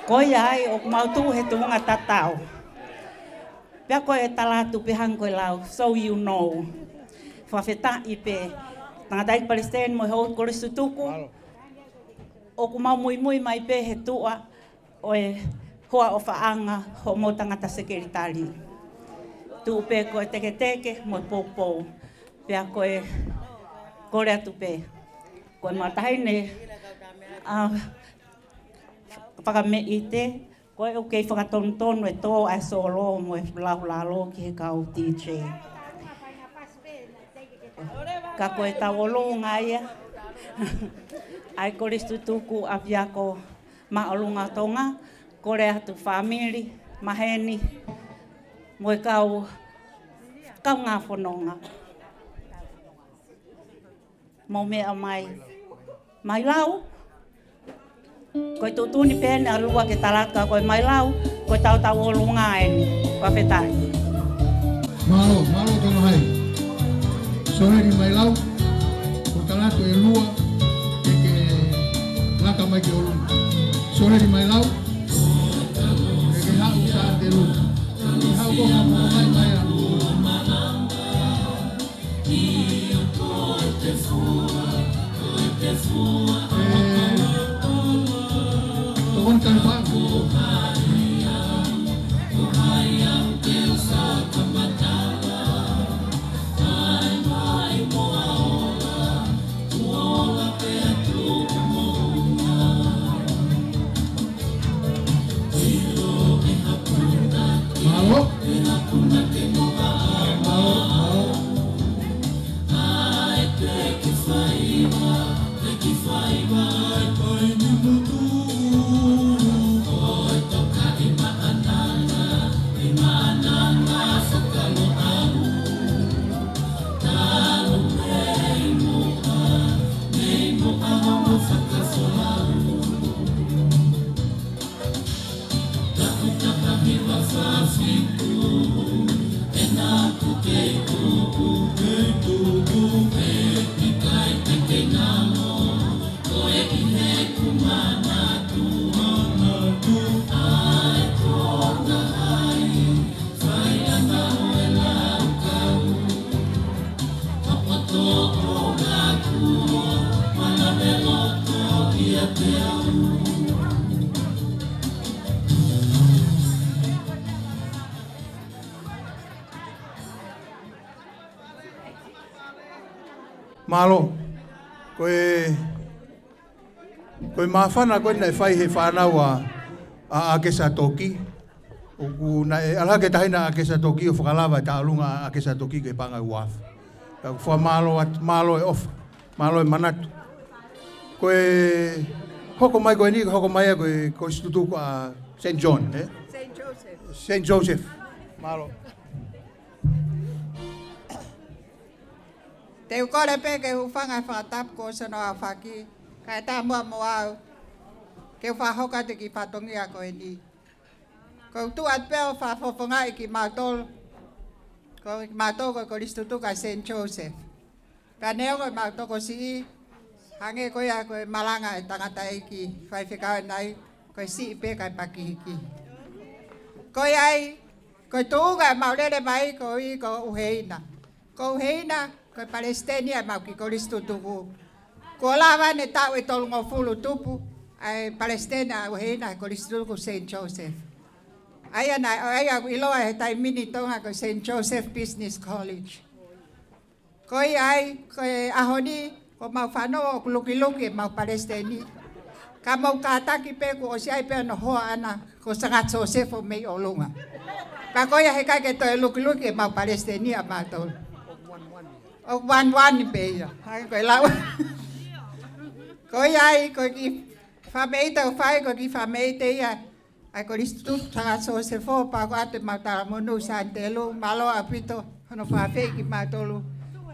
Ko ia ai ʻoku mau tuʻu he tuʻunga tatau. Pea ko e tala atu pē hangē ko e lau, so you know. Fakafetaʻi pē. Tangataʻeiki Palesiteni mo e Houʻeiki Kolisi Tutuku. ʻOku mau muimui mai pē he tuʻa ʻo e hoa ʻofaʻanga hoʻomou tangata sekelitali. Tuʻu pē ko e teketeke mo e poupou. Pea ko e kole atu pē. Ko e mau taʻahine, ʻa, fakameʻite, ko e ʻoku kei fakatonutonu e tō ʻa e solo mo e laulalo ki he kau D J. Ka ko e tauʻolunga ia ʻa e Kolisi Tutuku ʻApiako Māʻolunga ʻo Tonga, kole atu fāmili, maheni, mo e kau, kaungā fononga. Mou meʻa mai. Mailau. Ko e tuʻutuʻuni pē eni ʻa Lua ke tala atu ka ko e mailau, ko e tautauʻolunga eni. Fakafetaʻi. Mālō, mālō Tonga Hai. Soreli mailau, ko e tala atu ʻe Lua, ke ke laka mai ki ʻolunga. Soreli mailau, ke ke haʻu Sānitelū. Ke haʻu ko ka mo mai mai a. Mālō. Mālō, mālō. Mālō. Ko e, ko e māfana ko ē naʻe fai he fānau ʻa, ʻa, ʻa ʻAkesa Toki. ʻOku naʻe ʻalu hake e taʻahine ʻa ʻAkesa Toki ʻo fakalava e taʻolunga ʻa ʻAkesa Toki ki he paʻanga ʻe uaafe. Ka ʻoku fakamālō atu, mālō e ʻofa, mālō e manatu. Ko e hoko mai ko eni, hoko mai ko e, ko e Kolisi Tutuku ʻa Saint John, ē? Saint Joseph. Saint Joseph. Mālō. Te u kole pē ke u hūfanga he fakatapu kuo ʻosi hono aofaki, kae ʻatā muʻa mo au ke u fakahoko atu e kiʻi fatongia ko eni. Ko u tuʻu atu pē ʻo fakafofongaʻi kimautolu, ko kimautolu ko e Kolisi Tutuku ʻa e Saint Joseph. Pea neongo ʻemau tokosiʻi, hangē ko ia ko e malanga ʻa e tangataʻeiki faifekau ʻanenai, ko e siʻi pē kae pakihiki. Ko ia ai, ko e tuʻunga ʻemau lele mai ko ia ko ʻUheina. Ko ʻUheina, ko e palesiteni ʻa ʻemau kiʻi Kolisi Tutuku. Kuo lava ʻene taʻu ʻe tolungofulu tupu ʻa e palesiteni ʻa ʻUheina he Kolisi Tutuku Saint Joseph. ʻA ia naʻe, ʻa ia ʻoku ʻiloa he taimi ni ʻi Tonga ko e Saint Joseph Business College. Ko ia ai, ko e ʻaho ni, ko ʻemau fanongo ʻoku lukiluki ʻemau palesiteni. Ka mou kātaki pē kuo ʻosi ʻi ai pē hono hoa ʻana ko Sangata Sosefo mei ʻolunga. Pea ko ia heʻikai ke toe lukiluki ʻemau palesiteni ʻamautolu. ʻOku one one pē ia. Hangē ko e lau. Ko ia ai, ko e kiʻi fameʻite ʻoku fai, ko e kiʻi fameʻite ia ʻa e Kolisi Tutuku Sangata Sosefo, pea ʻoku ʻoatu ʻemau talamonū Santelu, mālō ʻaupito hono fakaafeʻi kimautolu.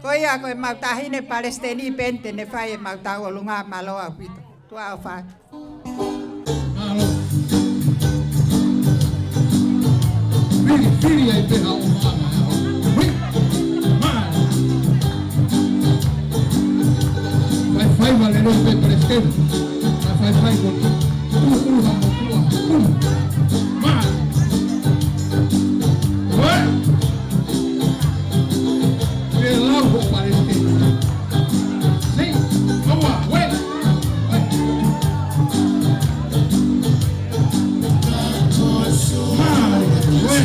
Ko ia ko ʻemau taʻahine palesiteni pē eni te ne fai ʻemau tauʻolunga, mālō ʻaupito. Tuʻa ʻofa atu. Mālō. Fili, fili ai pē ha ʻofa ʻana. Hui. Mālō. Fai, fai, mālō, lelei pē palesiteni. Fai, fai, fai, ko tu, tu, tu, ha, ko tu, ha, tu. Mālō. Ue. Ke lau ho palesiteni. Sei, kaua, ue. Ue. Mālō, ue.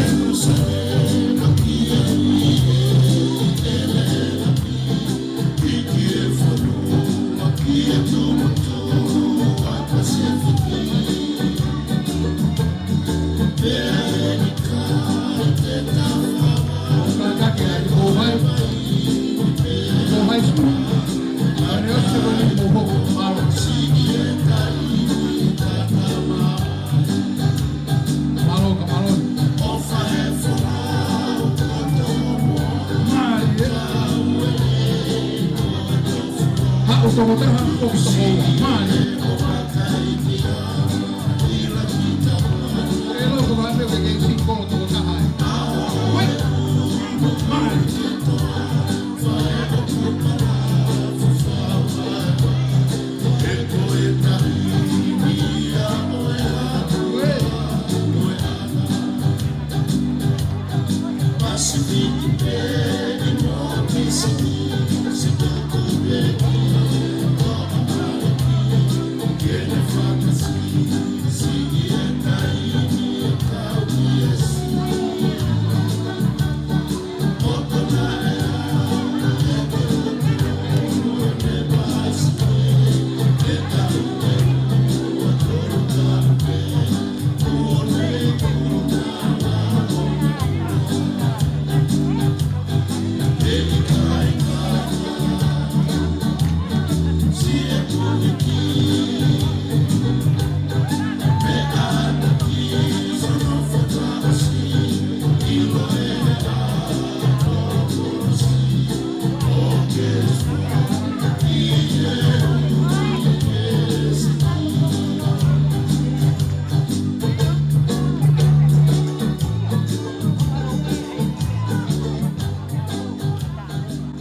Mālō, ka mālō. Mālie. Haʻu tokotaha, ʻoku tokoua. Mālie. ʻE loko mai pē ke ke siko tokotaha ai. Ue. Mālie.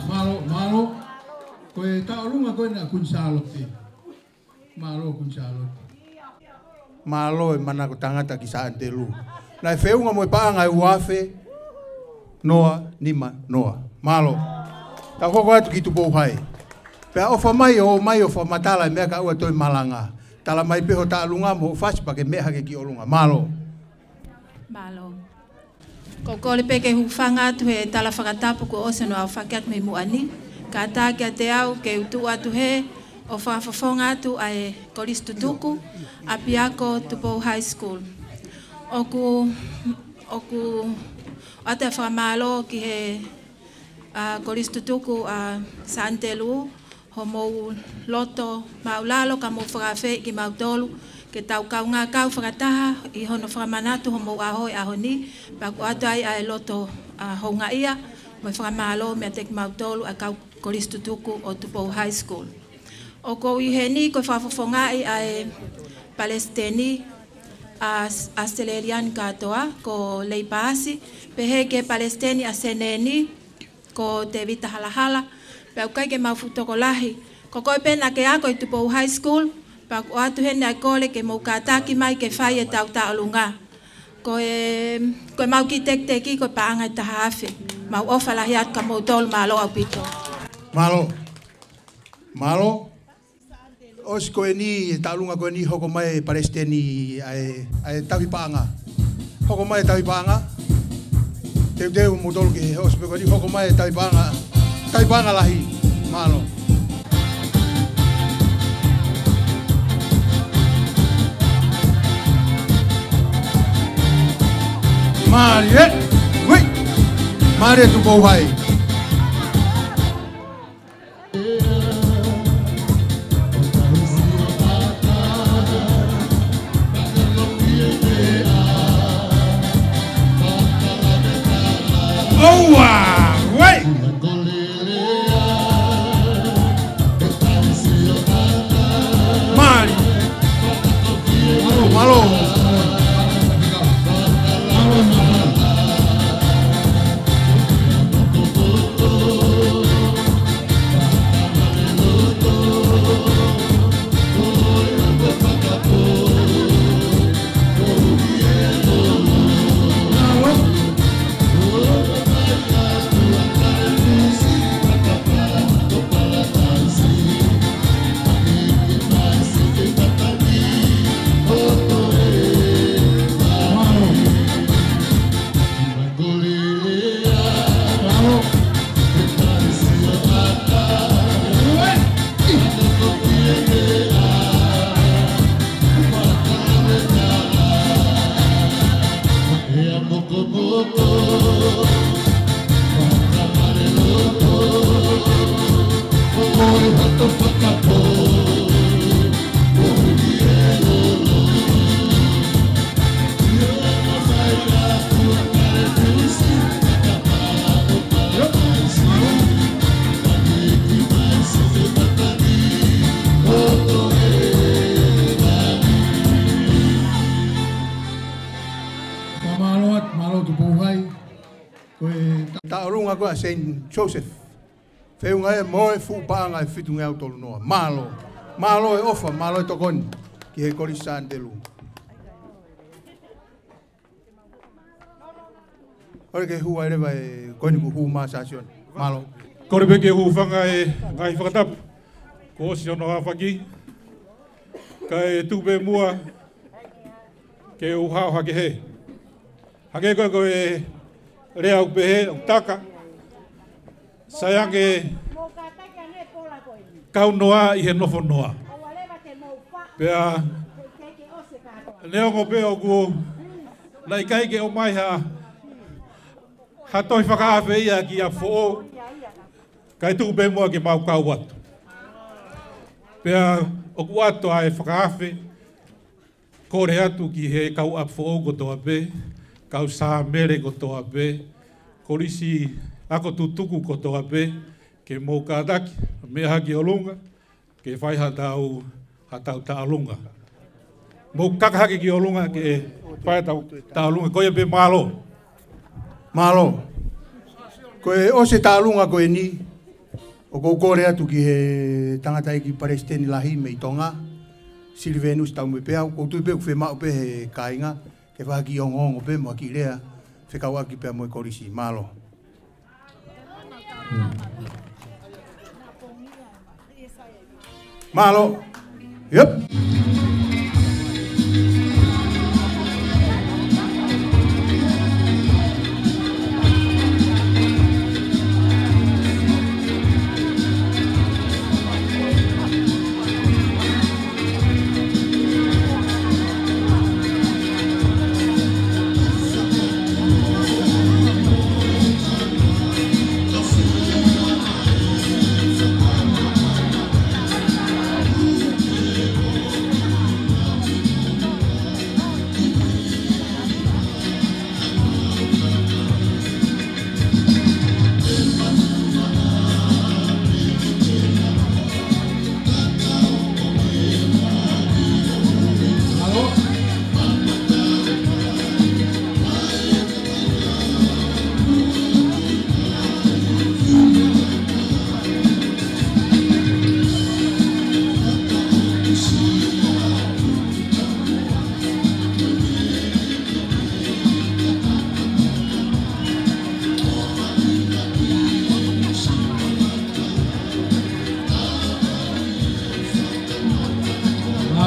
Mālō, mālō. Ko e tauʻolunga ko ena ʻa Kuini Sālote. Mālō Kuini Sālote. Mālō e manako tangata ki Santelu. Naʻe feʻunga mo e paʻanga ʻe ua afe noa nima noa. Mālō. Tau hoko atu ki Tupou Hai. Pea ʻofa mai, ō mai ʻo fakamatala e meʻa kae ʻoua toe malanga. Tala mai pē ho tauʻolunga mo hoʻo fasi pea ke meʻa hake ki ʻolunga. Mālō. Mālō. Ko u kole pē ke u hūfanga atu he tala fakatapu kuo ʻosi hono aofaki atu mei muʻa ni. Kae ʻatā kiate au ke u tuʻu atu hē ʻo fakafofonga atu ʻa e Kolisi Tutuku, ʻapiako Tupou High School. ʻOku, ʻoku ʻoatu e fakamālō ki he, ʻa, Kolisi Tutuku ʻa Santelu, hoʻomou loto māʻulalo ka mou fakaafeʻi kimautolu ke tau kaungā kau fakataha ʻi hono fakamanatu homou ʻaho ʻi he ʻaho ni, pea ʻoku ʻoatu ai ʻa e loto, ʻa, houngaʻia Mo e fakamālō meiate kimautolu ʻa e kau kolisi tutuku ʻo Tupou High School. ʻOku ou ʻi heni ko e fakafofongaʻi ʻa e palesiteni ʻa ʻAositelēlia ni kātoa, ko Lei Paasi, pehē ki he palesiteni ʻa Senē ni, ko Tēvita Halahala, pea ʻoku ʻikai ke mau fuʻu tokolahi. Ko koe pē naʻa ke ako ʻi Tupou High School, pea ʻoku ʻoatu heni ʻa e kole ke mou kātaki mai ke fai ʻetau tauʻolunga. Ko e, ko ʻemau kiʻi tekiteki, ko e paʻanga ʻe taha afe. Mau ʻofa lahi atu kia moutolu, mālō ʻaupito. Mālō. Mālō. ʻOsi ko eni, e tauʻolunga ko eni, hoko mai e palesiteni ʻa e, ʻa e tauhi paʻanga. Hoko mai e tauhi paʻanga. Teuteu moutolu ke ʻosi pē ko eni, hoko mai e tauhi paʻanga. Tauhi paʻanga lahi. Mālō. Mālie. Ui. Mālie Tupou High. ʻOua, wei! Mālie. Mālō, mālō. Mālō atu, mālō Tupou High. Ko e tauʻolunga ko ē ʻa Saint Joseph. Feʻunga ia mo e fuʻu paʻanga ʻe fitungeau tolu noa. Mālō. Mālō e ʻofa, mālō e tokoni ki he Kolisi Sānitelū. ʻOle ke hū ai leva e ko eni kuo hū mai Sāsione. Mālō. Kole pē ke u hūfanga he ngaahi fakatapu kuo ʻosi hono aofaki. Kae tuku pē muʻa ke u hao hake hē. Hangē ko e, ko e lea ʻoku pehē, ʻoku taka. Sai ange kau noa ʻi he nofo noa. Pea neongo pē ʻoku, naʻe ʻikai ke ʻomai ha, ha tohi fakaafe ia ki ʻApifoʻou, kae tuku pē muʻa ke mau kau atu. Pea ʻoku ʻoatu ʻa e fakaafe, kole atu ki he kau ʻApifoʻou kotoa pē, kau sāmele kotoa pē, kolisi ako tutuku kotoa pē, ke mou kātaki, meʻa hake ki ʻolunga, ke fai haʻatau, haʻatau tauʻolunga. Mou kaka hake ki ʻolunga ke fai haʻatau tauʻolunga, ko ia pē, mālō. Mālō. Ko e ʻosi e tauʻolunga ko eni, ʻoku ou kole atu ki he tangataʻeiki palesiteni lahi mei Tonga, Silivenusi Taumui Peau, ʻoku ou tui pē ʻoku fiemaʻu pē he kāinga, ke fai ha kiʻi ongoongo pē mo ha kiʻi lea, fekauʻaki pea mo e kolisi. Mālō. Mālō. Yep.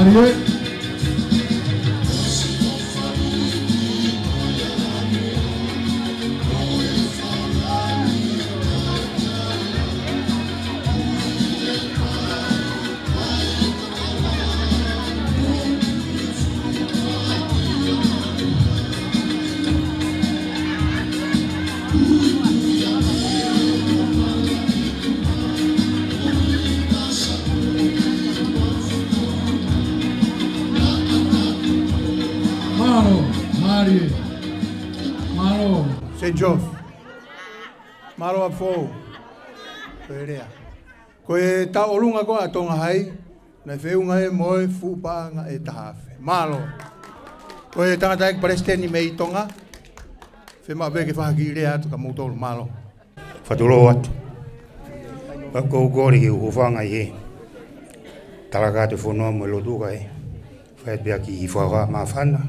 Mālie. Mālō, mālie. Mālō. Saint George. Mālō ʻaupito. Ko e lea. Ko e tauʻolunga ko ē ʻa Tonga Hai, naʻe feʻunga ia mo e fuʻu paʻanga ʻe taha afe. Mālō. Ko e tangataʻeiki palesiteni mei Tonga, fiemaʻu pē ke fai ha kiʻi lea atu kia moutolu. Mālō. Fakatulou atu. Pea ʻoku ou kole ke u hūfanga ʻi he talaka atu e fonua mo e lotu kae fai pē ha kiʻi fakahā māfana.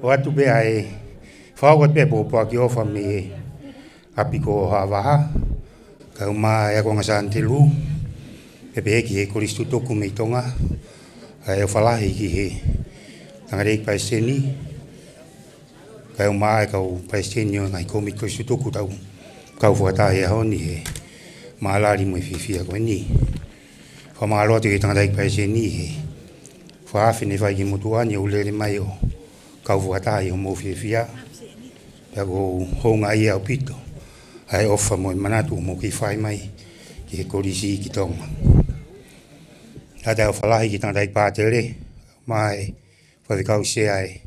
ʻOatu pē ʻa e fakahoko atu pē pōpoaki ʻofa mei he ʻapi ko Haʻa Vaha, kae ʻumaʻā e ākonga Sānitelū, pea pehē ki he Kolisi Tutuku mei Tonga, ʻa e ʻofa lahi ki he tangataʻeiki palesiteni, kae ʻumaʻā e kau palesiteni ʻo e ngaahi kōmiti Kolisi Tutuku ʻoku tau kau fakataha he ʻaho ni he mālali mo e fiefia ko eni. Fakamālō atu ki he tangataʻeiki palesiteni he fakaafe naʻe fai ki he motuʻa ni ʻo lele mai ʻo kau fakataha ʻi hoʻomou fiefia. Pea ʻoku ou houngaʻia ʻaupito ʻa e ʻofa mo e manatu ʻoku mou kei fai mai ki he kolisi ki Tonga. ʻOatu ʻa e ʻofa lahi ki he tangataʻeiki pātele, mo e faifekau sea ʻo e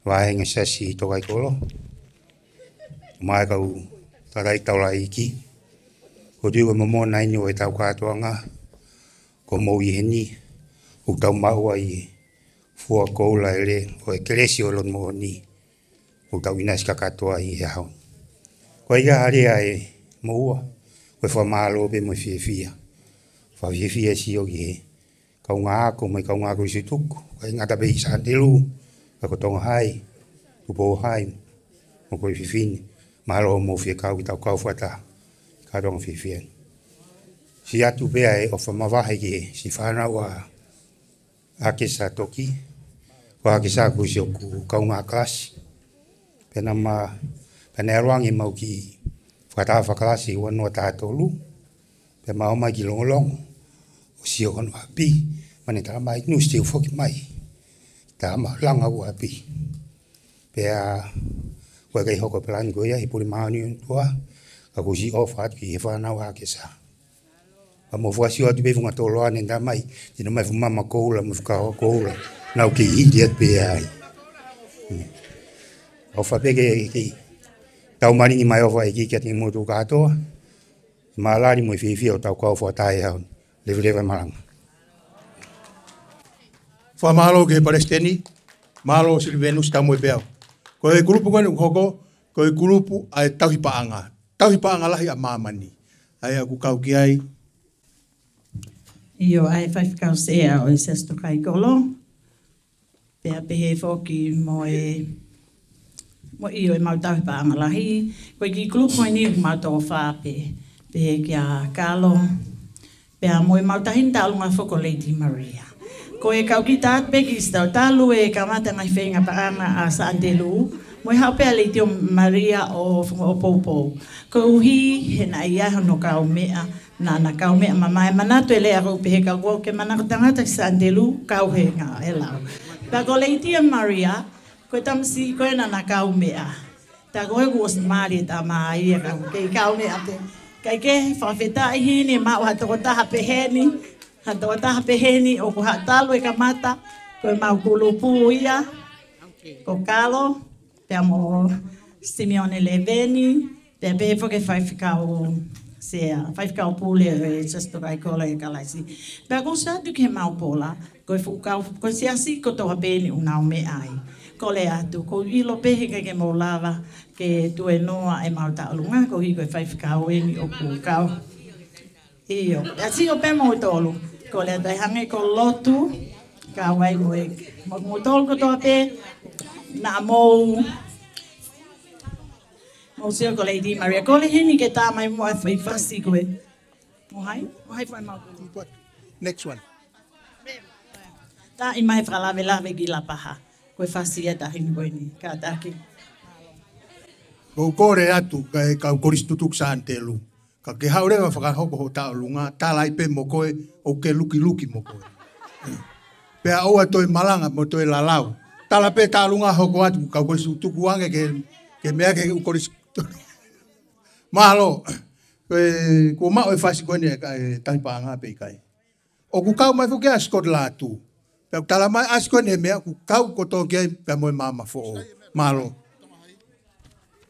vāhenga siasi Tokaikolo, mo e kau tangataʻeiki taulaʻeiki. ʻOku ou tui ko e momona eni ʻo ʻetau kātoanga, ko hoʻomou ʻi heni, ʻoku tau maʻu ai e fua koula ʻo e kelesi ʻo e lotu moʻoni, ʻoku tau ʻinasi kakato ai he ʻaho ni. Ko ia ʻa e lea ʻe moua, ko e fakamālō pē mo e fiefia. Fakafiefia sio ki he kaungā ako mo e kaungā Kolisi Tutuku, ʻikai ngata pē ʻi Sānitelū, ka ko Tonga Hai, Tupou Hai, mo Koloififine. Mālō hoʻomou fie kau ke tau kau fakataha he kātoanga fiefia ni. Siʻi ʻoatu pē ʻa e ʻofa mavahe ki he siʻi fānau ʻa ʻAkesa Toki, ko ʻAkesa kuo ʻosi ʻoku kaungā kalasi. Pea naʻa ma, pea naʻe ʻalu ange ʻemau kiʻi fakataha fakakalasi ua noa taha tolu, pea ma ō mai ki Longolongo ʻo sio ki hono ʻapi, pea ne talamai, "Nusi, te u foki mai, tā ma langa hoku ʻapi." Pea ʻoku ʻikai hoko e palani ko ia he pule māʻoniʻoni ʻOtua, ka kuo u siʻi ʻofa atu ki he fānau ʻa ʻAkesa. Pea mou fakasio atu pē he funga tolo ʻanenai, te nau ʻomai e fuʻu mama koula mo e fuʻu kahoa koula, nau kei hili atu pē ai. ʻOfa pē ke, ke tau malingi mai ʻofa ʻa e ʻEiki kiate kimoutolu kātoa. Mālali mo e fiefia ʻo tau kau fakataha he ʻaho ni. Leveleva e malanga. Fakamālō ki he palesiteni, mālō Silivenusi Taumuepeau. Ko e kulupu ko eni ʻoku hoko, ko e kulupu ʻa e tauhi paʻanga. Tauhi paʻanga lahi ʻa māmani. ʻA ia ʻoku kau ki ai. ʻIo, ʻa e faifekau sea ʻo e Siasi Tokaikolo. Pea pehē foki mo e, mo ʻio ʻemau tauhi paʻanga lahi. Ko e kiʻi kulupu ko eni ʻoku mau toko fā pē, pehē kia Kalo. Pea mo ʻemau taʻahine tauʻolunga foki ko Lady Maria. Ko e kau kita atu pē ki Sitau talu e kamata ngaahi feinga paʻanga ʻa Sānitelū, mo e haʻu pē ʻa Lady Maria ʻo fakapoupou. Koeʻuhi he naʻe ʻi ai hono kaumeʻa, naʻa na kaumeʻa mamae. Manatu e lea ʻoku pehē, kapau ʻoku ke manako tangata ki Sānitelū, kau he ngaahi lau. Pea ko Lady Maria, ko e tamasiʻi ko ē naʻa na kaumeʻa. Tā ko ē kuo ʻosi mali e tama ia ka ʻoku kei kaumeʻa pē. Kae kehe, fakafetaʻi heni, maʻu ha tokotaha peheni, ha tokotaha peheni ʻoku haʻu talu e kamata, ko ʻemau kulupu ia, ko Kalo, pea mo Simione Leveni, pea pehē foki ki he faifekau sea, faifekau pule ʻo e Siasi Tokaikolo ʻo e Kalaisi. Pea ʻoku ou sio atu ki he mau pola, ko e fuʻu kau, ko e siasi kotoa pē eni ʻoku nau meʻa ai. Kole atu, ʻoku ou ʻilo pē he ʻikai ke mou lava ke tuenoa ʻemau tauʻolunga, koeʻuhi ko e faifekau eni ʻoku kau. ʻIo, pea sio pē moutolu. Kole atu ai hangē ko e lotu, kau ai mo e, mo, moutolu kotoa pē, naʻa mou, mou sio ko Lady Maria. Kole heni ke tā mai muʻa e faifasi ko ē. Mou hai? Mou hai fai mau. Next one. Taʻi mai fakalavelave ki Lapaha. Ko e fasi ia taʻahine ko eni. Kātaki. Ko u kole atu, kae kau kolisi tutuku Sānitelu. Ka ke haʻu leva fakahoko hoʻo tauʻolunga, tala ai pē mo koe, ʻoku ke lukiluki mo koe. Pea ʻoua toe malanga mo toe lalau. Tala pē tauʻolunga hoko atu, kau kolisi tutuku ange ke, ke meʻa ke u kolisi. Mālō, e, kuo maʻu e fasi ko eni e, e Tahi Paʻanga pe ʻikai. ʻOku kau mai foki ʻa Scott Latu. Pea ʻoku tala mai ʻa Scott ʻene meʻa ʻoku kau kotoa ki ai pea mo e maama foʻou. Mālō.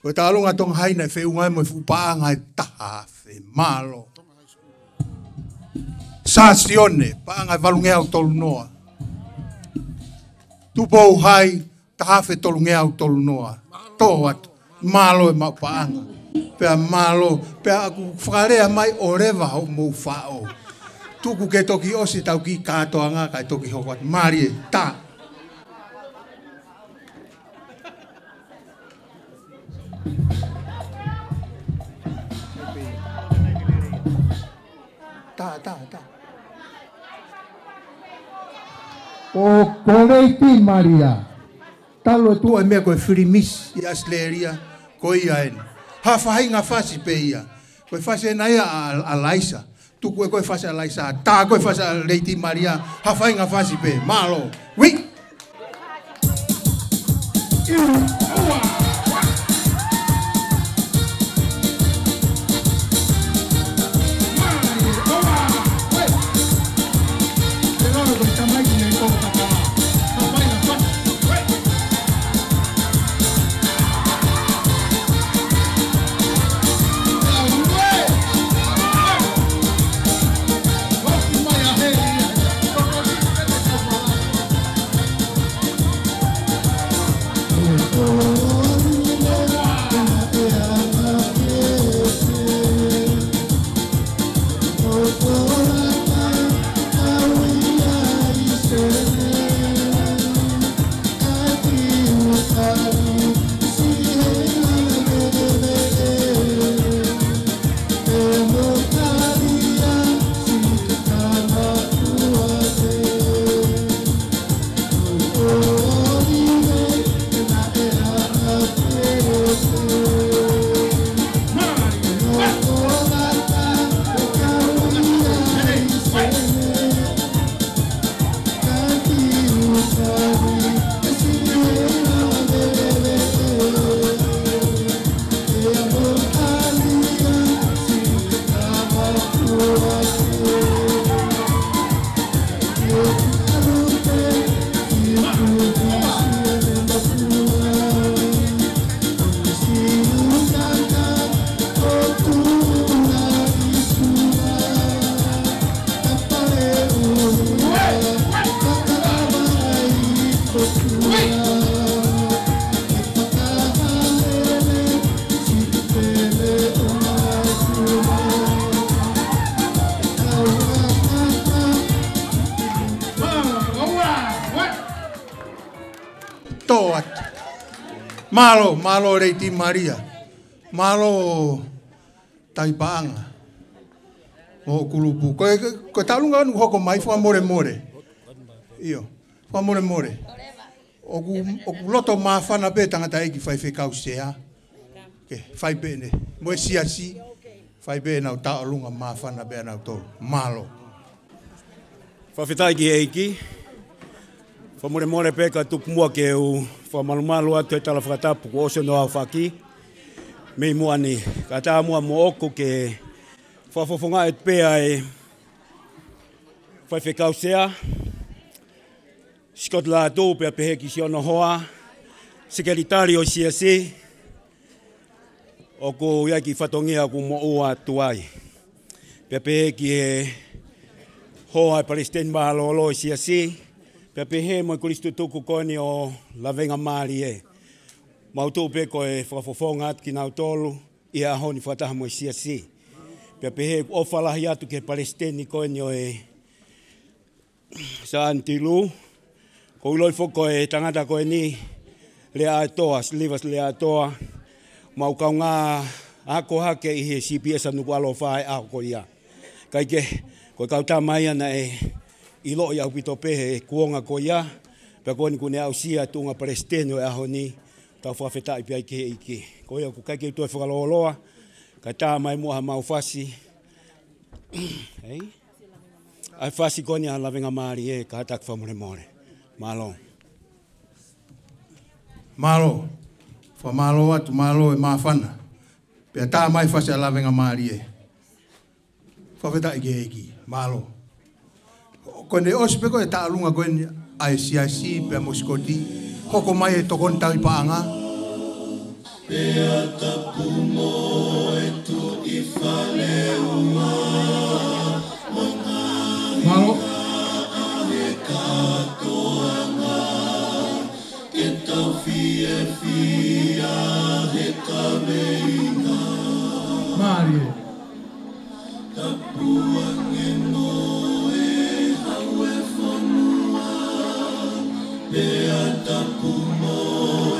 Ko e tauʻolunga Tonga Haina ʻe feʻunga ai mo e fuʻu paʻanga ʻe taha afe. Mālō. Sasione, paʻanga ʻe valungeau tolu noa. Tupou Hai, taha afe tolungeau tolu noa. Tō atu. Mālō e maʻu paʻanga. Pea mālō. Pea ʻoku fakalea mai ʻo leva hoʻomou faʻo. Tuku ke toki ʻosi ʻetau kiʻi kātoanga kae toki hoko atu. Mālie, tā. Tā, tā, tā. ʻO ko Leiti Malia. Talu e tuʻu e meʻa ko e filimisi ʻi ʻAositelēlia, ko ia eni. Ha faʻahinga fasi pē ia. Ko e fasi ena ia ʻa, ʻa Laisa. Tuku ē ko e fasi ʻa Laisa. Tā ko e fasi ʻa Leiti Malia. Ha faʻahinga fasi pē. Mālō. Ui! Tō atu. Mālō, mālō Leiti Malia. Mālō Tahi Paʻanga. Mo e kulupu. Ko e, ko e tauʻolunga ʻoku hoko mai fakamolemole. ʻIo, fakamolemole. ʻOku, ʻoku loto māfana pē tangataʻeiki faifekau sea. Ke fai pē ʻene. Mo e siasi. Fai pē ʻenau tauʻolunga māfana pē ʻanautolu. Mālō. Fakafetaʻi ki he ʻEiki. Fakamolemole pē ka tuku muʻa ke u fakamalumalu atu he tala fakatapu kuo ʻosi hono aofaki. Mei muʻa ni. Kae ʻatā muʻa moʻoku ke fakafofongaʻi pē ʻa e faifekau sea. Scott Latu pea pehē ki siʻono hoa, sekelitali ʻo e siasi, ʻoku ʻi ai e kiʻi fatongia ʻoku moʻua atu ai. Pea pehē ki he hoa e palesiteni mālōlō ʻo e siasi, pea pehē mo e kolisi tutuku ko eni ʻo Lavengamālie. Mau tuʻu pē ko e fakafofonga atu kinautolu ʻi he ʻaho ni fakataha mo e siasi. Pea pehē ʻoku ʻofa lahi atu ki he palesiteni ko eni ʻo e Sānitilu, ʻoku ou ʻiloʻi foki ko e tangata ko eni, Leaʻaetoa, Silivasi Leaʻaetoa, mau kaungā ako hake ʻi he C P S ʻa Nukuʻalofa he ʻaho ko ia. Kae kehe, ko e kau tama ia naʻe ʻiloʻi ʻaupito pē he kuonga ko ia, pea ko eni kuo ne aʻusia tuʻunga palesiteni ʻo e ʻaho ni, tau fakafetaʻi pē ai ki he ʻEiki. Ko ia ʻoku ʻikai ke u toe fakalōloa, kae tā mai muʻa haʻamau fasi. Hei? ʻA e fasi ko eni ʻa Lavengamālie, kātaki fakamolemole. Mālō. Mālō. Fakamālō atu, mālō e māfana. Pea tā mai fasi ʻa Lavengamālie. Fakafetaʻi ki he ʻEiki. Mālō. Ko ʻene ʻosi pē ko e taʻalunga ko eni ʻa e siasi pea mo Sikoti. Hoko mai e tokoni tauhi paʻanga. Pea tapu mo e Tuʻi Faleua. Mālō. Ke tau fiefia he kaveinga. Mālie. Tapu ange mo e hau e fonua, pea tapu mo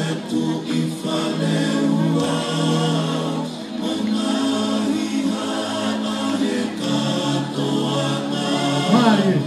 e Tuʻi Faleua. Mālie.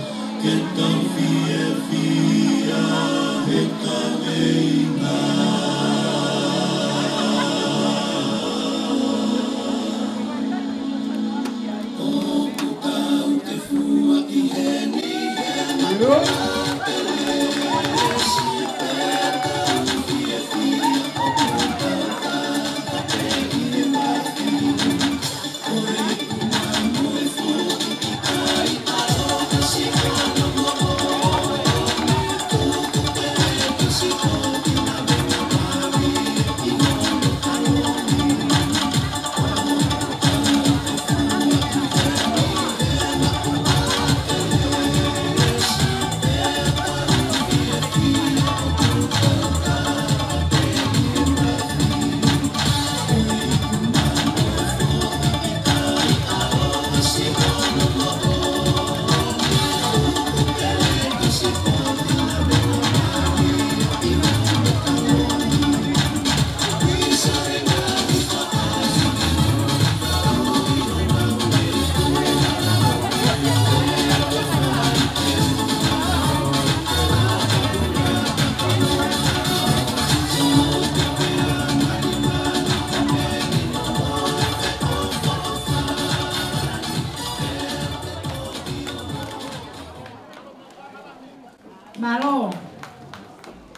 Mālō.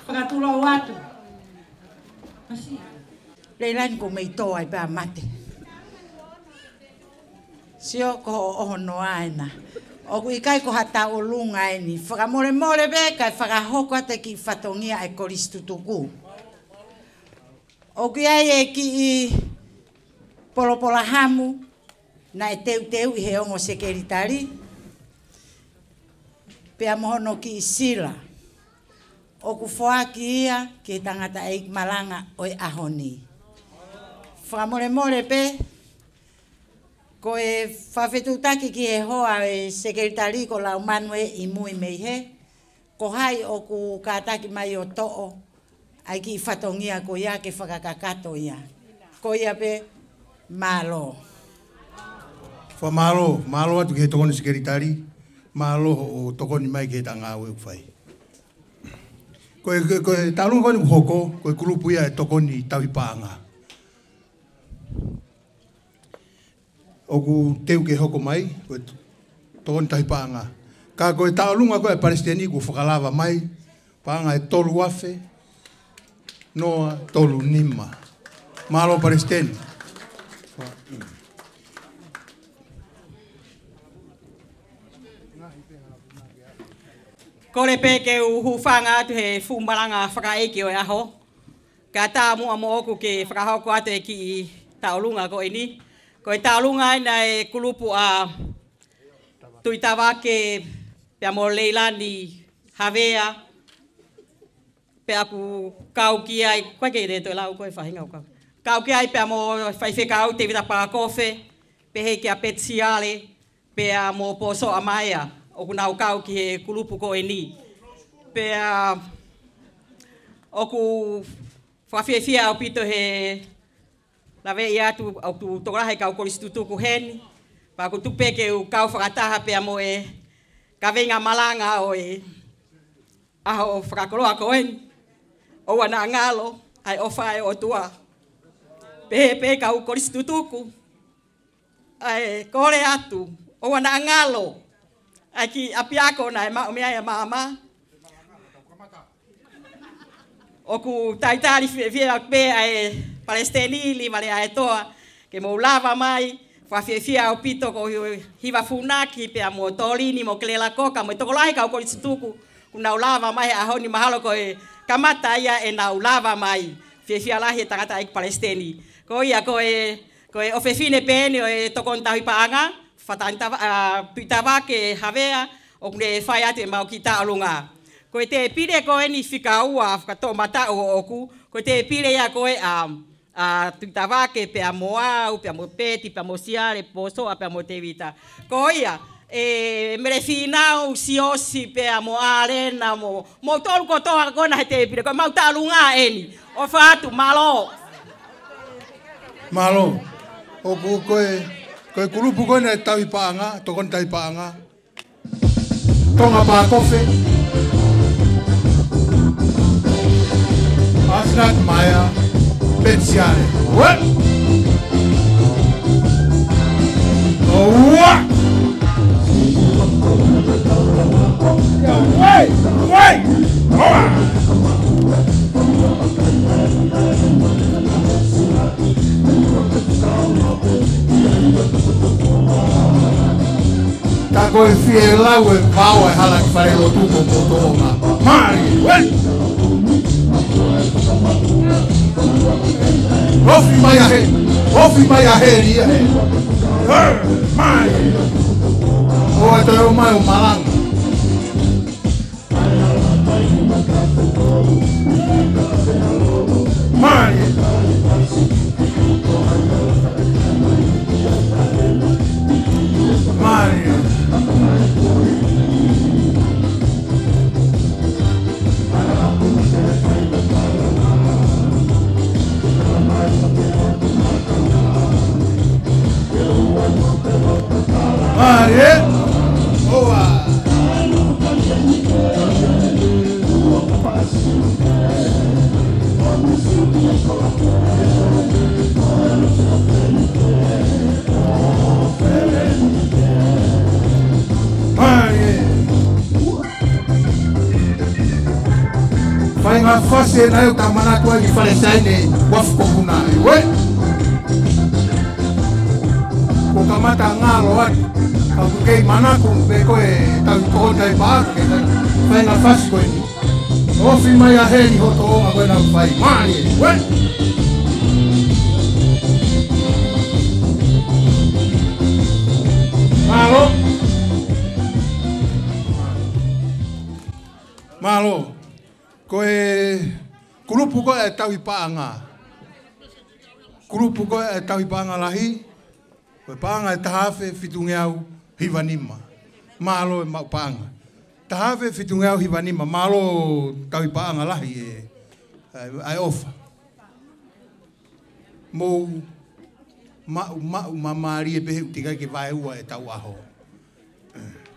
Fakatulou atu. Leilani, ko e meʻa ʻoku toe ai pē ʻa e mate. Sio ko hoʻo ʻohonoa ena. ʻOku ʻikai ko ha taʻalunga eni. Fakamolemole pē kae fakahoko atu e kiʻi fatongia ʻa e kolisi tutuku. ʻOku ʻi ai e kiʻi polopolahamu naʻe teuteuʻi he ongo sekelitali, pea mo hono kiʻi sila. ʻOku foaki ia ki he tangataʻeiki malanga ʻo e ʻaho ni. Fakamolemole pē, ko e fakafetuʻutaki ki he hoa e sekelitali ko Laumanu ē ʻi mui mei hē, ko hai ʻoku kātaki mai ʻo toʻo ʻa e kiʻi fatongia ko ia ke fakakakato ia. Ko ia pē, mālō. Fakamālō, mālō atu ki he tokoni sekelitali, mālō hoʻo tokoni mai ki he ngāue ʻoku fai. Ko e, ko e, ko e taʻalunga ko eni ʻoku hoko, ko e kulupu ia e tokoni tauhi paʻanga. ʻOku teu ke hoko mai, ko e tokoni tauhi paʻanga. Ka ko e taʻalunga ko e palesiteni kuo fakalava mai, paʻanga ʻe tolu afe, noa tolu nima. Mālō palesiteni. Kole pē ke u hūfanga atu he fuʻu malanga fakaʻeiki ʻo e ʻaho. Kae tā muʻa moʻoku ke fakahoko atu e kiʻi taʻalunga ko eni. Ko e taʻalunga ena e kulupu ʻa Tuʻitavake pea mo Leilani Havea. Pea ʻoku kau ki ai, ko e ke te toe lau ko e faʻahinga ʻoku kau. Kau ki ai pea mo Faifekau Tevita Pākofe, pehē kia Peti Siale, pea mo Pōsoʻa Maea, ʻoku nau kau ki he kulupu ko eni. Pea ʻoku fakafiefia ʻaupito he laveʻi atu ʻoku tokolahi e kau kolisi tutuku heni. Pea ʻoku tuku pē ke u kau fakataha pea mo e kaveinga malanga ʻo e ʻaho fakakoloa ko eni. ʻOua naʻa ngalo ʻa e ʻofa ʻa e ʻOtua. Pehē pē kau kolisi tutuku, ʻa e kole atu, ʻoua naʻa ngalo ʻa e kiʻi ʻapiako naʻe maʻu mei ai ʻa Māmā. ʻOku talitali fiefia pē ʻa e Palesiteni Liva Leaʻaetoa ke mou lava mai. Fakafiefia ʻaupito ko Hiva Funaki pea mo Tolini mo Kelelakoka mo e tokolahi kau kolisi tutuku kuo nau lava mai he ʻaho ni. Mahalo ko e kamata ia ʻenau lava mai. Fiefia lahi e tangataʻeiki Palesiteni. Ko ia ko e, ko e ʻofefine pē eni ʻo e tokoni tauhi paʻanga, Fatani Tava-, ʻa, Tuʻitavake Havea, ʻoku ne fai atu ʻemau kiʻi tauʻolunga. Ko e tēpile ko eni fika ua fakatoʻomataʻu ʻoʻoku, ko e tēpile ia ko ē ʻa, ʻa Tuʻitavake pea mo au, pea mo Peti, pea mo Siale, Posoʻa, pea mo Tevita. Ko ia, ʻe Mele Fīnau, Siosi, pea mo ʻAlena, mo, mo tolu kotoa ko ena he tēpile, ko ʻemau tauʻolunga eni. ʻOfa atu, mālō. Mālō. ʻOku ko e, ko e kulupu ko ena ʻa e tauhi paʻanga, tokoni tauhi paʻanga. Tonga Pā Kofe. Asinat Maea. Peti Siale. Uē! ʻOua! Uē! Uē! ʻOua! Tā ko e fie lau e pau e hala ki fale lotu ko Potoʻonga. Mālie, uē! Ofi mai ʻa Heli, ofi mai ʻa Heli ia. Ē, mālie. ʻOua toe ō mai ʻo malanga. Mālie. Mālie. Mālie. ʻOua. Mālie. Faʻahinga fasi ena ʻoku tau manatu ai ki Fale Saine, Uafu ko Puna, ē, uē. Kuo kamata ngalo atu, ka ʻoku kei manako pē ko e tau tokoni tauhi paʻanga, ke tau faʻahinga fasi ko eni. Ofi mai ʻa Heli hoto ongo ko ena fai. Mālie, uē. Mālō. Mālō. Ko e kulupu ko ē ʻa e tauhi paʻanga. Kulupu ko ē ʻa e tauhi paʻanga lahi. Ko e paʻanga ʻe taha afe fitungeau hiva nima. Mālō e maʻu paʻanga. Taha afe fitungeau hiva nima. Mālō tauhi paʻanga lahi ē. ʻA e, ʻa e ʻofa. Mou maʻu, maʻu māmālie pē he ʻoku teʻeki ai ke vaeua ʻetau ʻaho.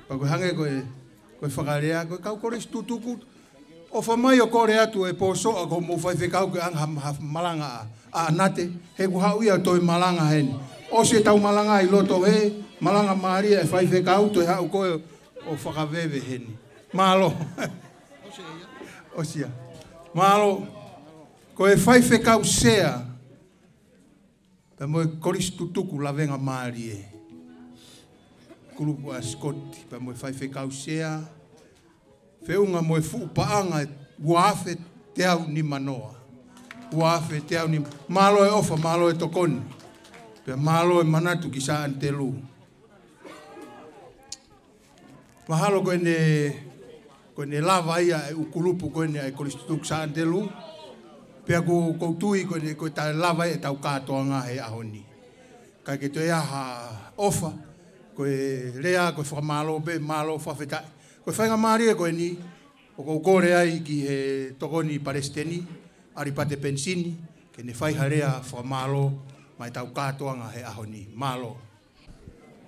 Pea ko e hangē ko e, ko e fakalea, ko e kau kolisi tutuku, ʻofa mai ʻo kole atu ʻe Posoʻa ko hoʻomou faifekau ke ʻanga ha, ha malanga ʻa, ʻa ʻAnate, he kuo haʻu ia ʻo toe malanga heni. ʻOsi ʻetau malanga ʻi loto hē, malanga mālie ʻa e faifekau, toe haʻu koe ʻo fakaveve heni. Mālō. ʻOsi ia. Mālō. Ko e faifekau sea, pea mo e kolisi tutuku lavengamālie. Kulupu ʻa Scott, pea mo e faifekau sea, feʻunga mo e fuʻu paʻanga ua afe teau nima noa. Ua afe teau nima. Mālō e ʻofa, mālō e tokoni. Pea mālō e manatu ki Sā ʻAnitelū. Mahalo ko ʻene, ko ʻene lava ia e ʻū kulupu ko ʻene ʻa e kolisi tutuku Sā ʻAnitelū. Pea ko, ʻoku ou tui ko ʻene, ko e taʻe lava ia ʻetau kātoanga he ʻaho ni. Kae ke toe ʻi ai ha ʻofa, ko e lea, ko e fakamālō pē, mālō fakafetaʻi. Ko e faingamālie ko eni, ʻoku ou kole ai ki he tokoni palesiteni, ʻAlipate Penisini, ke ne fai ha lea fakamālō maʻa ʻetau kātoanga he ʻaho ni. Mālō.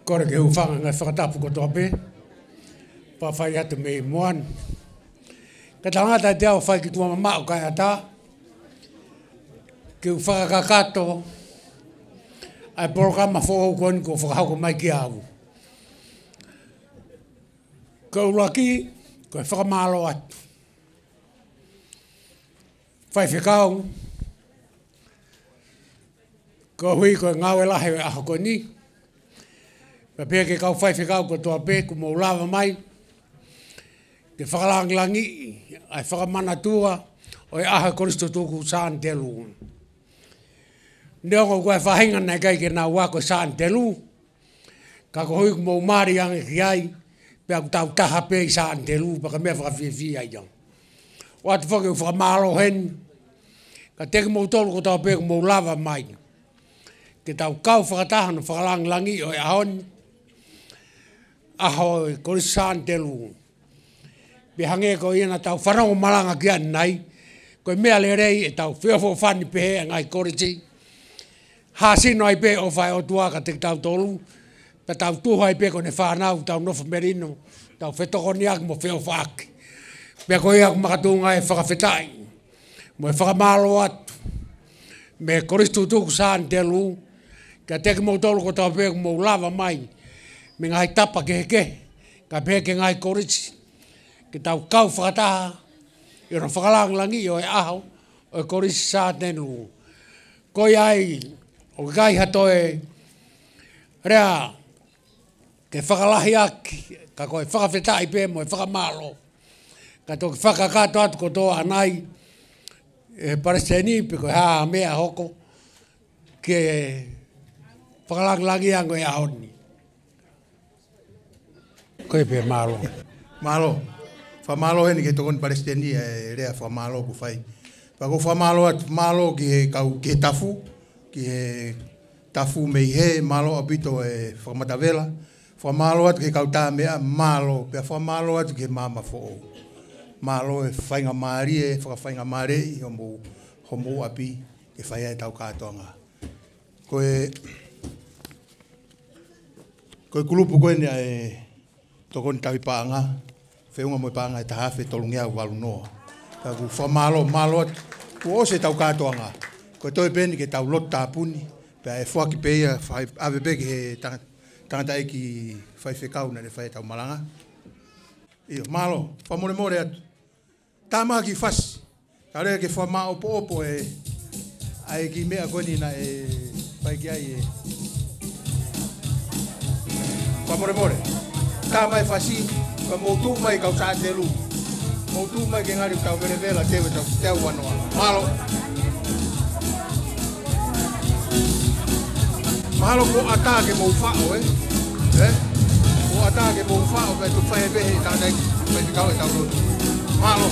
Kole ke u hūfanga he ngaahi fakatapu kotoa pē. Pea fai atu mei muʻa ni. Ka tangata te au fai ki tuʻa mamaʻo kae ʻatā ke u fakakakato ʻa e polokalama foʻou ko eni kuo fakahoko mai kiate au. Ko e ʻuluaki, ko e fakamālō atu. Faifekau, koeʻuhi ko e ngāue lahi ʻo e ʻaho ko eni. Pea pehē ki he kau faifekau kotoa pē kuo mou lava mai ke fakalangilangiʻi ʻa e fakamanatua ʻo e ʻaho ʻo e Kolisi Tutuku Sāni Telū. Neongo ko e faʻahinga naʻe ʻikai ke nau ako Sāni Telū, ka koeʻuhi kuo mou mali ange ki ai, pea ʻoku tau taha pē ʻi Sāni Telū, pea ko e meʻa fakafiefia ia. ʻOatu foki ʻeku fakamālō heni kiate kimoutolu kotoa pē kuo mou lava mai ke tau kau fakataha hono fakalangilangiʻi ʻo e ʻaho ni, ʻaho ʻo e Kolisi Sāni Telū. Pea hangē ko ia naʻa tau fanongo malanga ki ai ʻanenai, ko e meʻa lelei ʻetau feʻofoʻofani pehē ʻa e ngaahi kolisi. Hāsino ai pē ʻofa ʻa e ʻOtua kiate kitautolu, pea tau tuhu ai pē ko ʻene fānau, tau nofo melino, tau fetokoniʻaki mo feʻofaʻaki. Pea ko ia ʻoku makatuʻunga ai e fakafetaʻi mo e fakamālō atu mei he Kolisi Tutuku Sāni Telū kiate kimoutolu kotoa pē kuo mou lava mai mei he ngaahi tapa kehekehe, kae pehē ki he ngaahi kolisi, ke tau kau fakataha ʻi hono fakalangilangiʻi ʻo e ʻaho ʻo e Kolisi Sāni Telū. Ko ia ai, ʻoku ʻikai ha toe lea ke fakalahi ʻaki, ka ko e fakafetaʻi pē mo e fakamālō. Ka toki fakakakato atu kotoa ʻanai ʻe he Palesiteni pe ko e hā ha meʻa ʻe hoko ke fakalangilangiʻi ange ʻa e ʻaho ni. Ko ia pē, mālō. Mālō. Fakamālō heni ki he Tokoni Palesiteni ʻa e lea fakamālō kuo fai. Pea ʻoku ou fakamālō atu, mālō ki he kau, ki he tafu, ki he tafu mei hē, mālō ʻaupito e fakamatavela. Fakamālō atu ki he kau tā meʻa, mālō. Pea fakamālō atu ki he maama foʻou. Mālō e faingamālie, fakafaingamālieʻi homou, homou ʻapi ke fai ai ʻetau kātoanga. Ko e, ko e kulupu ko eni ʻa e Tokoni Tauhi Paʻanga, feʻunga mo e paʻanga ʻe taha afe tolungeau valu noa. Ka ʻoku ou fakamālō, mālō atu, kuo ʻosi ʻetau kātoanga. Ko e toe pē eni ke tau lotu tāpuni, pea ʻe foaki pē ia, fai, ʻave pē ki he tanga-, tangataʻeiki faifekau naʻa ne fai ʻetau malanga. ʻIo, mālō, fakamolemole atu. Tama ki fasi. Ka lea ke fakamāʻopoʻopo e, ʻa e kiʻi meʻa ko eni naʻe fai ki ai e. Fakamolemole. Tama e fasi, ka mou tuʻu mai kau Sāni Telū. Mou tuʻu mai ke ngali tau velevela, teu, tau, teu vanoa. Mālō. Mahalo kuo ʻatā ke mou faʻo, ē? Ē? Kuo ʻatā ke mou faʻo, pea tuku fai pē he tangataʻeiki faifekau ʻetau lotu. Mahalo.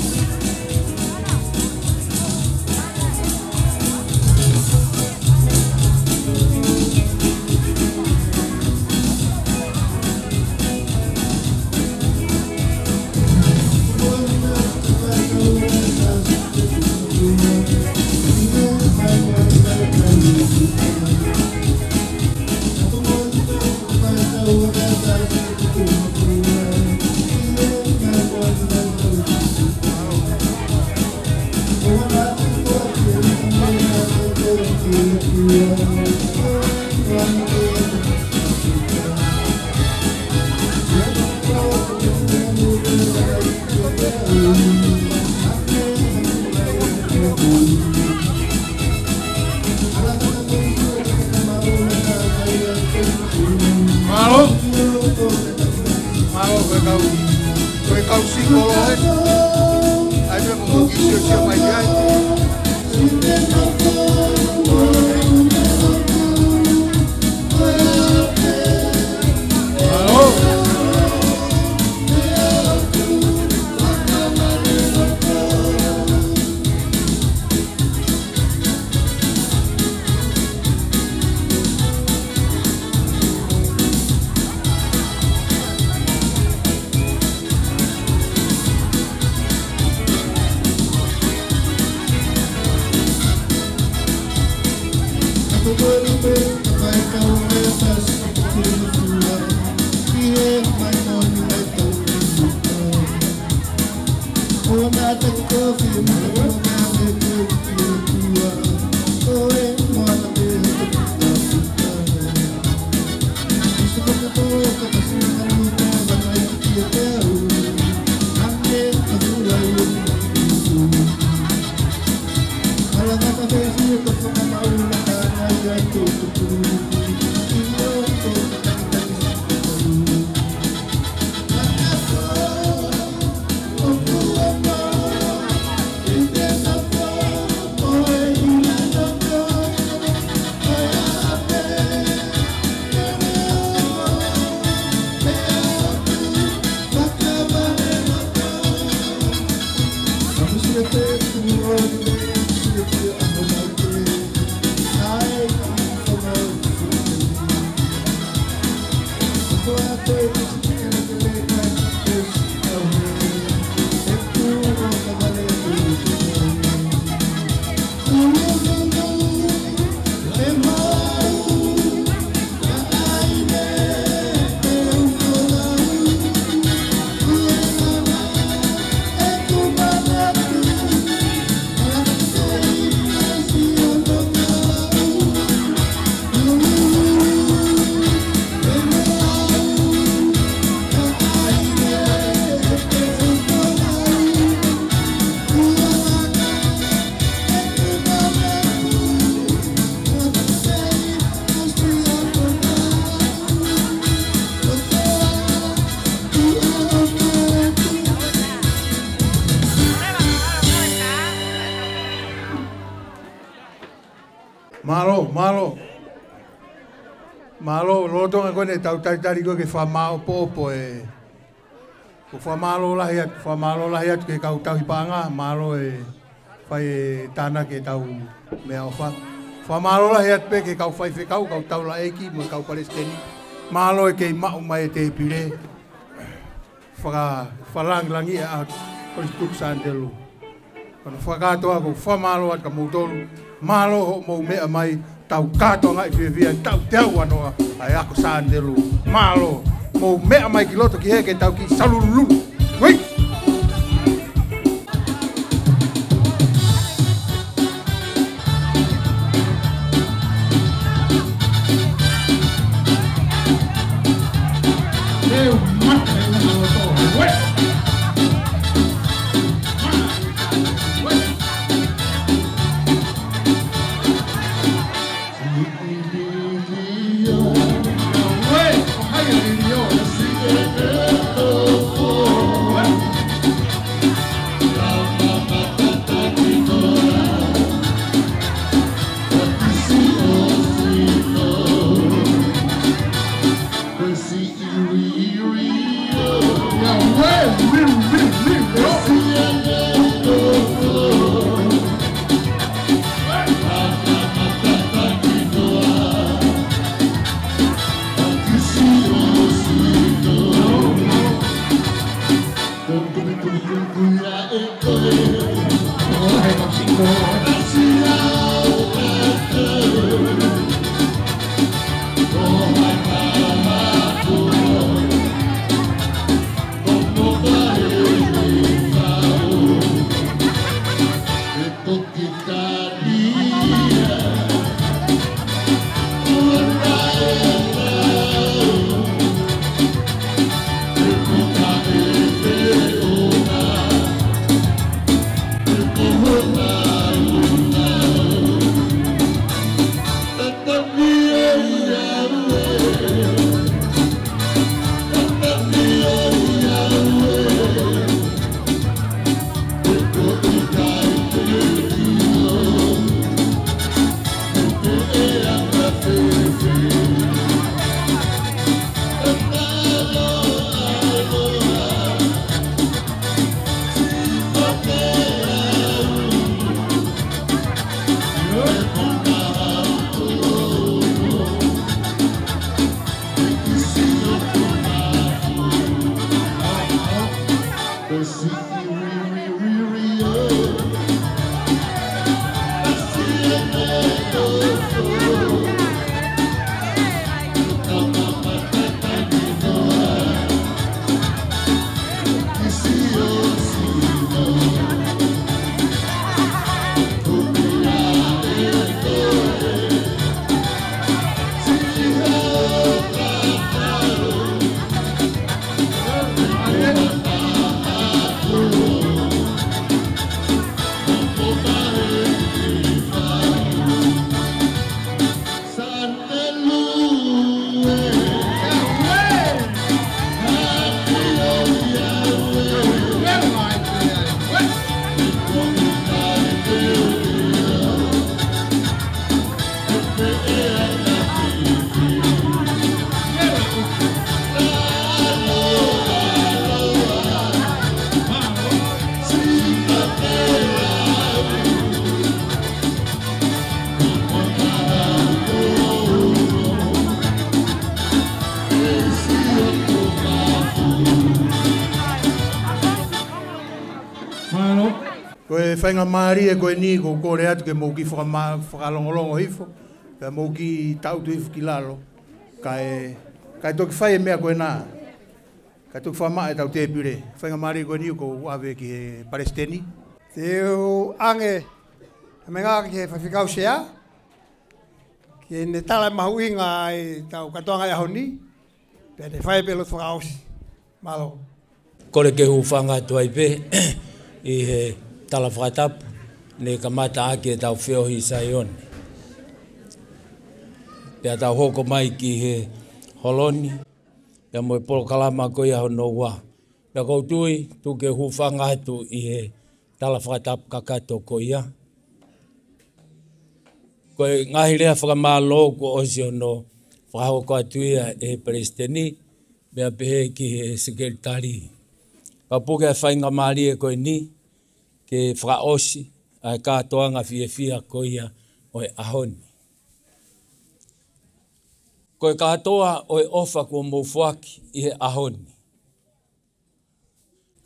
Mālō. Mālō, ko e kau, ko e kau singolo, ē. ʻAi pē mo kiʻi siosio mai ai. Mālō. Mālō, mālō. Mālō, lolotonga ko eni ʻetau talitali ko ē ke fakamāʻopoʻopo e. Ko e fakamālō lahi atu, fakamālō lahi atu ki he kau tauhi paʻanga, mālō e fai e tānaki ʻetau meʻaʻofa. Fakamālō lahi atu pē ki he kau faifekau, kau taulaʻeiki, mo e kau palesiteni. Mālō e kei maʻu mai e tēpile. Faka-, fakalāngilangiʻi ʻa Kolisi Kuki Sānitelū. Ko hono fakakātoa ʻoku ou fakamālō atu kia moutolu. Mālō hoʻomou meʻa mai, tau kātoangaʻi fiefia, tau teau anoa ʻa e ako Sānitelū. Mālō, mou meʻa mai ki loto ki hē ke tau kiʻi salululu. Uei! Ko e faingamālie ko eni ʻoku ou kole atu ke mou kiʻi fakama-, fakalongolongo hifo, pea mou kiʻi taʻutu hifo ki lalo, kae, kae toki fai e meʻa ko ena, kae toki fakamaʻa ʻetau tēpile. Faingamālie ko eni ʻoku ou ʻave ki he Palesiteni. Te u ʻange ha meʻangāue ki he Faifekau Sea, ke ne tala mahuʻinga ʻetau kātoanga ʻi he ʻaho ni, pea ne fai pē lotu fakaʻosi. Mālō. Kole ke u hūfanga atu ai pē ʻi he tala fakatapu ne kamata ʻaki ʻetau feohi ʻi Saione. Pea tau hoko mai ki he holo ni, pea mo e polokalama ko ia hono ua. Pea ʻoku ou tui, tuku ke u hūfanga atu ʻi he tala fakatapu kakato ko ia. Ko e ngaahi lea fakamālō kuo ʻosi hono fakahoko atu ia ʻe he Palesiteni, pea pehē ki he Sekelitali. Ka puke ʻa e faingamālie ko eni, ke fakaʻosi ʻa e kātoanga fiefia ko ia ʻo e ʻaho ni. Ko e kātoa ʻo e ʻofa kuo mou foaki ʻi he ʻaho ni.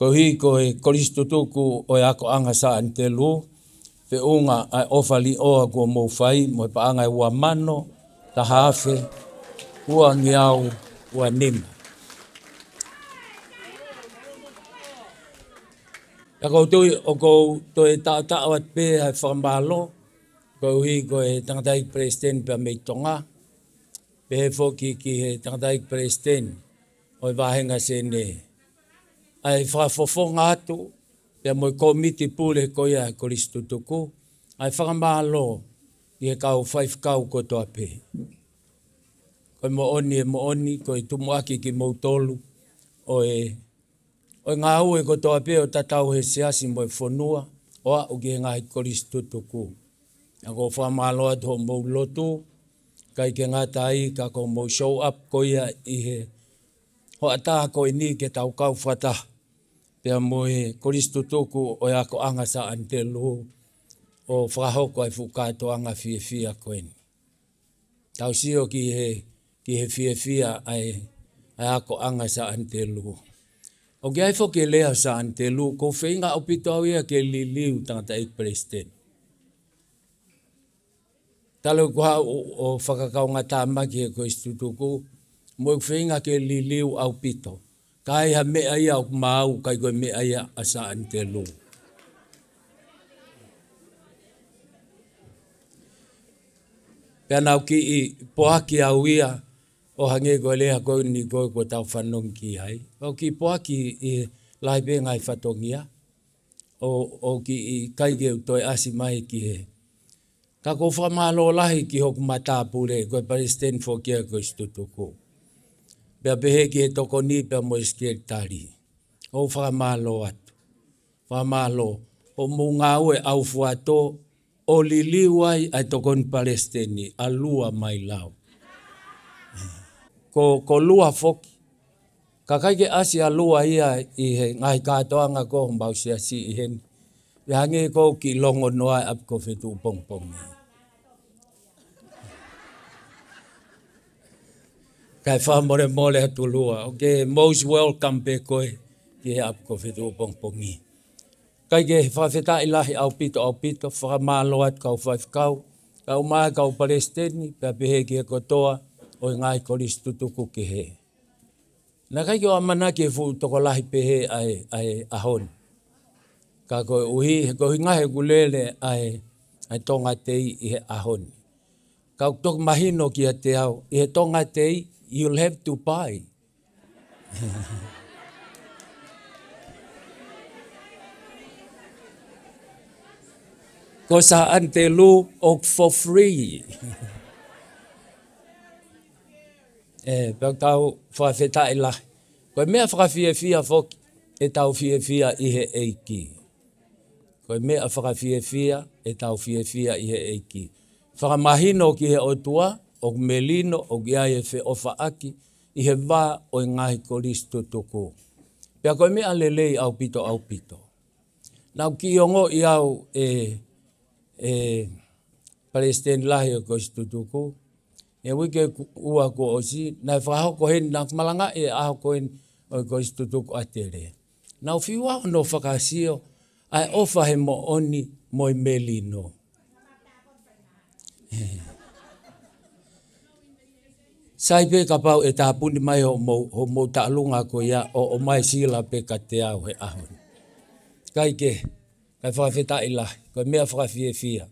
Koeʻuhi ko e Kolisi Tutuku ʻo e Akoʻanga Sā ʻAnitelū, feʻunga ʻa e ʻofa līʻoa kuo mou fai mo e paʻanga ʻe ua mano, taha afe, ua ngeau, ua nima. Pea ʻoku ou tui ʻoku ou toe taʻotaʻo atu pē ʻa e fakamālō, koeʻuhi ko e tangataʻeiki Palesiteni pea mei Tonga, pehē foki ki he tangataʻeiki Palesiteni ʻo e Vāhenga Senē. ʻA e fakafofonga atu, pea mo e kōmiti pule ko ia ʻa e Kolisi Tutuku, ʻa e fakamālō ki he kau faifekau kotoa pē. Ko e moʻoni, ʻe moʻoni, ko e tumuʻaki kimoutolu ʻo e ʻo e ngāue kotoa pē ʻo tatau he siasi mo e fonua, ʻo aʻu ki he ngaahi Kolisi Tutuku. ʻOku ou fakamālō atu hoʻomou lotu, ʻikai ke ngata ai ka ko hoʻomou show up ko ia ʻi he hoʻatā ko eni ke tau kau fakataha pea mo e Kolisi Tutuku ʻo e Akoʻanga Sā ʻAnitelū ʻo fakahoko ʻa e fuʻu kātoanga fiefia ko eni. Tau sio ki he, ki he fiefia ʻa e, ʻa e Akoʻanga Sā ʻAnitelū. ʻOku ʻi ai foki e lea Sā ʻAnitelū, ʻoku ou feinga ʻaupito au ia ke liliu tangataʻeiki Palesiteni. Talu ʻeku haʻu ʻo, ʻo fakakaungātāmaki he Kolisi Tutuku, mo ʻeku feinga ke liliu ʻaupito. Ka ʻi ai ha meʻa ia ʻoku maau, ʻikai ko e meʻa ia ʻa Sā ʻAnitelū. Pea naʻa ku kiʻi poaki au ia, ʻo hangē ko e lea ko eni ko ē kuo tau fanongo ki ai. ʻOku kiʻi poaki ʻi he lahi pē ngaahi fatongia. ʻO, ʻoku kiʻi ʻikai ke u toe ʻasi mai ki hē. Ka ʻoku ou fakamālō lahi ki hoku matāpule, ko e Palesiteni foki ʻa e Kolisi Tutuku. Pea pehē ki he tokoni pea mo e sekelitali. ʻOku ou fakamālō atu. Fakamālō. Hoʻomou ngāue ʻaufuatō, ʻo liliu ai ʻa e tokoni Palesiteni, ʻa Lua Mailau. Ko, ko Lua foki. Ka ʻikai ke ʻasi ʻa Lua ia ʻi he ngaahi kātoanga ko homau siasi ʻi heni. Pea hangē ʻoku kiʻi longo noa ʻa e ʻapi ko Fetuʻu Pongipongi. Kae fakamolemole atu Lua. ʻOku ke most welcome pē koe ki he ʻapi ko Fetuʻu Pongipongi. Kae kehe, fakafetaʻi lahi ʻaupito, ʻaupito, fakamālō atu kau faifekau, kau mai kau Palesiteni, pea pehē ki he kotoa ʻo e ngaahi Kolisi Tutuku kehe. Naʻe ʻikai ke u ʻamanaki ʻe fuʻu tokolahi pehē ʻa e, ʻa e ʻaho ni. Ka koeʻuhi, he koeʻuhi ngaahi ʻeku lele ʻa e, ʻa e Tonga Tei ʻi he ʻaho ni. Ka ʻoku toki mahino kiate au, ʻi he Tonga Tei, you'll have to buy. Ko Sā ʻAnitelū ʻoku for free. ʻE, pea tau fakafetaʻi lahi. Ko e meʻa fakafiefia foki, ʻetau fiefia ʻi he ʻEiki. Ko e meʻa fakafiefia, ʻetau fiefia ʻi he ʻEiki. Fakamahino ki he ʻOtua, ʻoku melino, ʻoku ʻi ai e feʻofaʻaki, ʻi he vā ʻo e ngaahi Kolisi Tutuku. Pea ko e meʻa lelei ʻaupito, ʻaupito. Naʻa ku kiʻi ongoʻi au ʻe, ʻe Palesiteni Lahi ʻo e Kolisi Tutuku, ʻi he uike ku-, ua kuo ʻosi, naʻe fakahoko heni, naʻa ku malangaʻi e ʻaho ko eni ʻo e Kolisi Tutuku ʻAtele. Naʻa ku fiu au hono fakasio, ʻa e ʻofa he moʻoni mo e melino. Sai pē kapau ʻe tāpuni mai hoʻomou, hoʻomou taʻalunga ko ia ʻo, ʻomai sila pē kiate au he ʻaho ni. Kae kehe, kae fakafetaʻi lahi, ko e meʻa fakafiefia.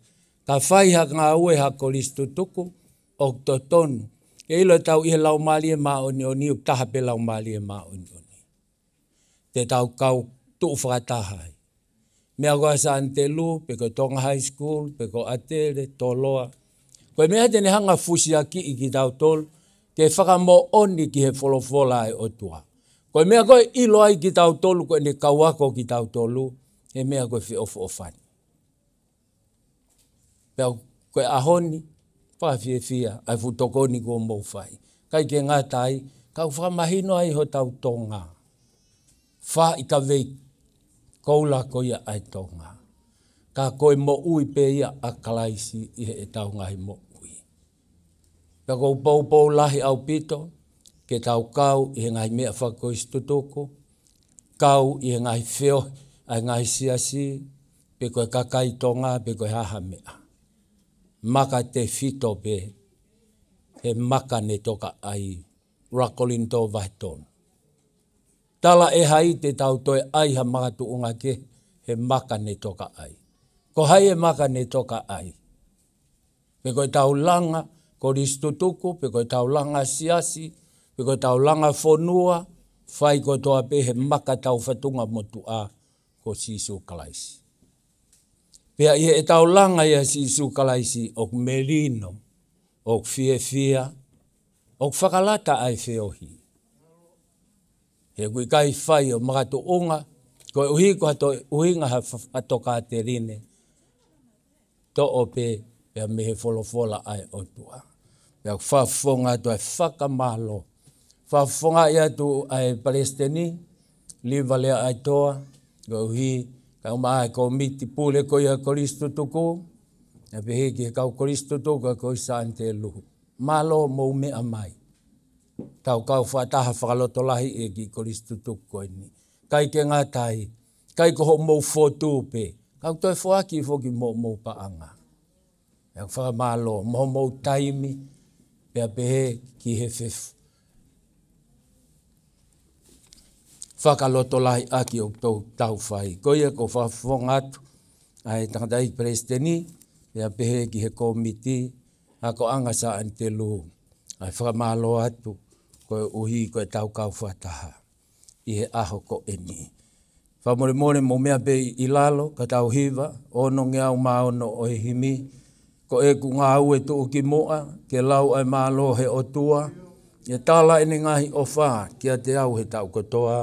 Ka fai ha ngāue ha kolisi tutuku, ʻoku totonu ke ʻilo ʻe tau ʻi he Laumālie Māʻoniʻoni, ʻoku taha pē Laumālie Māʻoniʻoni. Te tau kau tuʻu fakataha ai. Meʻa ko ē ʻa Sānitelū, pe ko Tonga High School, pe ko ʻAtele, Toloa. Ko e meʻa te ne hanga fusiakiʻi kitautolu, ke fakamoʻoni ki he folofola ʻa e ʻOtua. Ko e meʻa ko ē ʻilo ai kitautolu, ko ʻene kau ako kitautolu, he meʻa ko e feʻofoʻofani. Pea ko e ʻaho ni, fakafiefia, ʻa e fuʻu tokoni kuo mou fai. Kae kehe ngata ai, kau fakamahino ai hotau Tonga. Fai ka vei koula ko ia ʻa e Tonga. Ka ko e moʻui pē ia ʻa Kalaisi ʻi heʻetau ngaahi moʻui. Pea ʻoku ou poupou lahi ʻaupito, ke tau kau ʻi he ngaahi meʻa fakakolisi tutuku, kau ʻi he ngaahi feohi ʻa e ngaahi siasi, pe ko e kakai Tonga, pe ko e hā ha meʻa. Maka tefito pē, he maka ne toka ai, ʻuluaki Kolinitō vahe tolu. Talaʻehai te tau toe ʻai ha makatuʻunga kehe, he maka ne toka ai. Ko hai e maka ne toka ai? Pe ko ʻetau langa kolisi tutuku, pe ko ʻetau langa siasi, pe ko ʻetau langa fonua, fai kotoa pē he maka taufatungamotuʻa ko Sīsū Kalaisi. Pea ʻi heʻetau langa ʻia Sīsū Kalaisi ʻoku melino, ʻoku fiefia, ʻoku fakalata ʻa e feohi. He ʻoku ʻikai fai ʻo makatuʻunga, koeʻuhi ko ha toe ʻuhinga ha fa-, ha tokāteline. Toʻo pē, pea mei he folofola ʻa e ʻOtua. Pea fakafofonga atu ʻa e fakamālō. Fakafofongaʻi atu ʻa e Palesiteni, Liva Leaʻaetoa, koeʻuhi, kae ʻumaʻā e kōmiti pule ko ia kolisi tutuku, pea pehē ki he kau kolisi tutuku ʻa e Kolisi Sānitelū. Mālō mou meʻa mai. Tau kau fakataha fakalotolahi ʻi he kiʻi kolisi tutuku ko eni. Kae kehe ngata ai, ʻikai ko hoʻomou fotu pē. Kau toe foaki foki mo, mo paʻanga. ʻOku fakamālō, mo hoʻomou taimi, pea pehē ki he fef-, fakalotolahiʻaki ʻoku tau fai. Ko ia ʻoku ou fakafofonga atu, ʻa e tangataʻeiki Palesiteni, pea pehē ki he kōmiti, akoʻanga Sānitelū, ʻa e fakamālō atu, koeʻuhi ko ʻetau kau fakataha ʻi he ʻaho ko eni. Fakamolemole mou meʻa pē ʻi lalo, ka tau hiva, ono ngeau mā ono ʻo e himi, ko ʻeku ngāue tuʻukimuʻa, ke lau ʻa e mālō he ʻOtua, ʻe tala ʻene ngaahi ʻofa, kiate au he taʻu kotoa.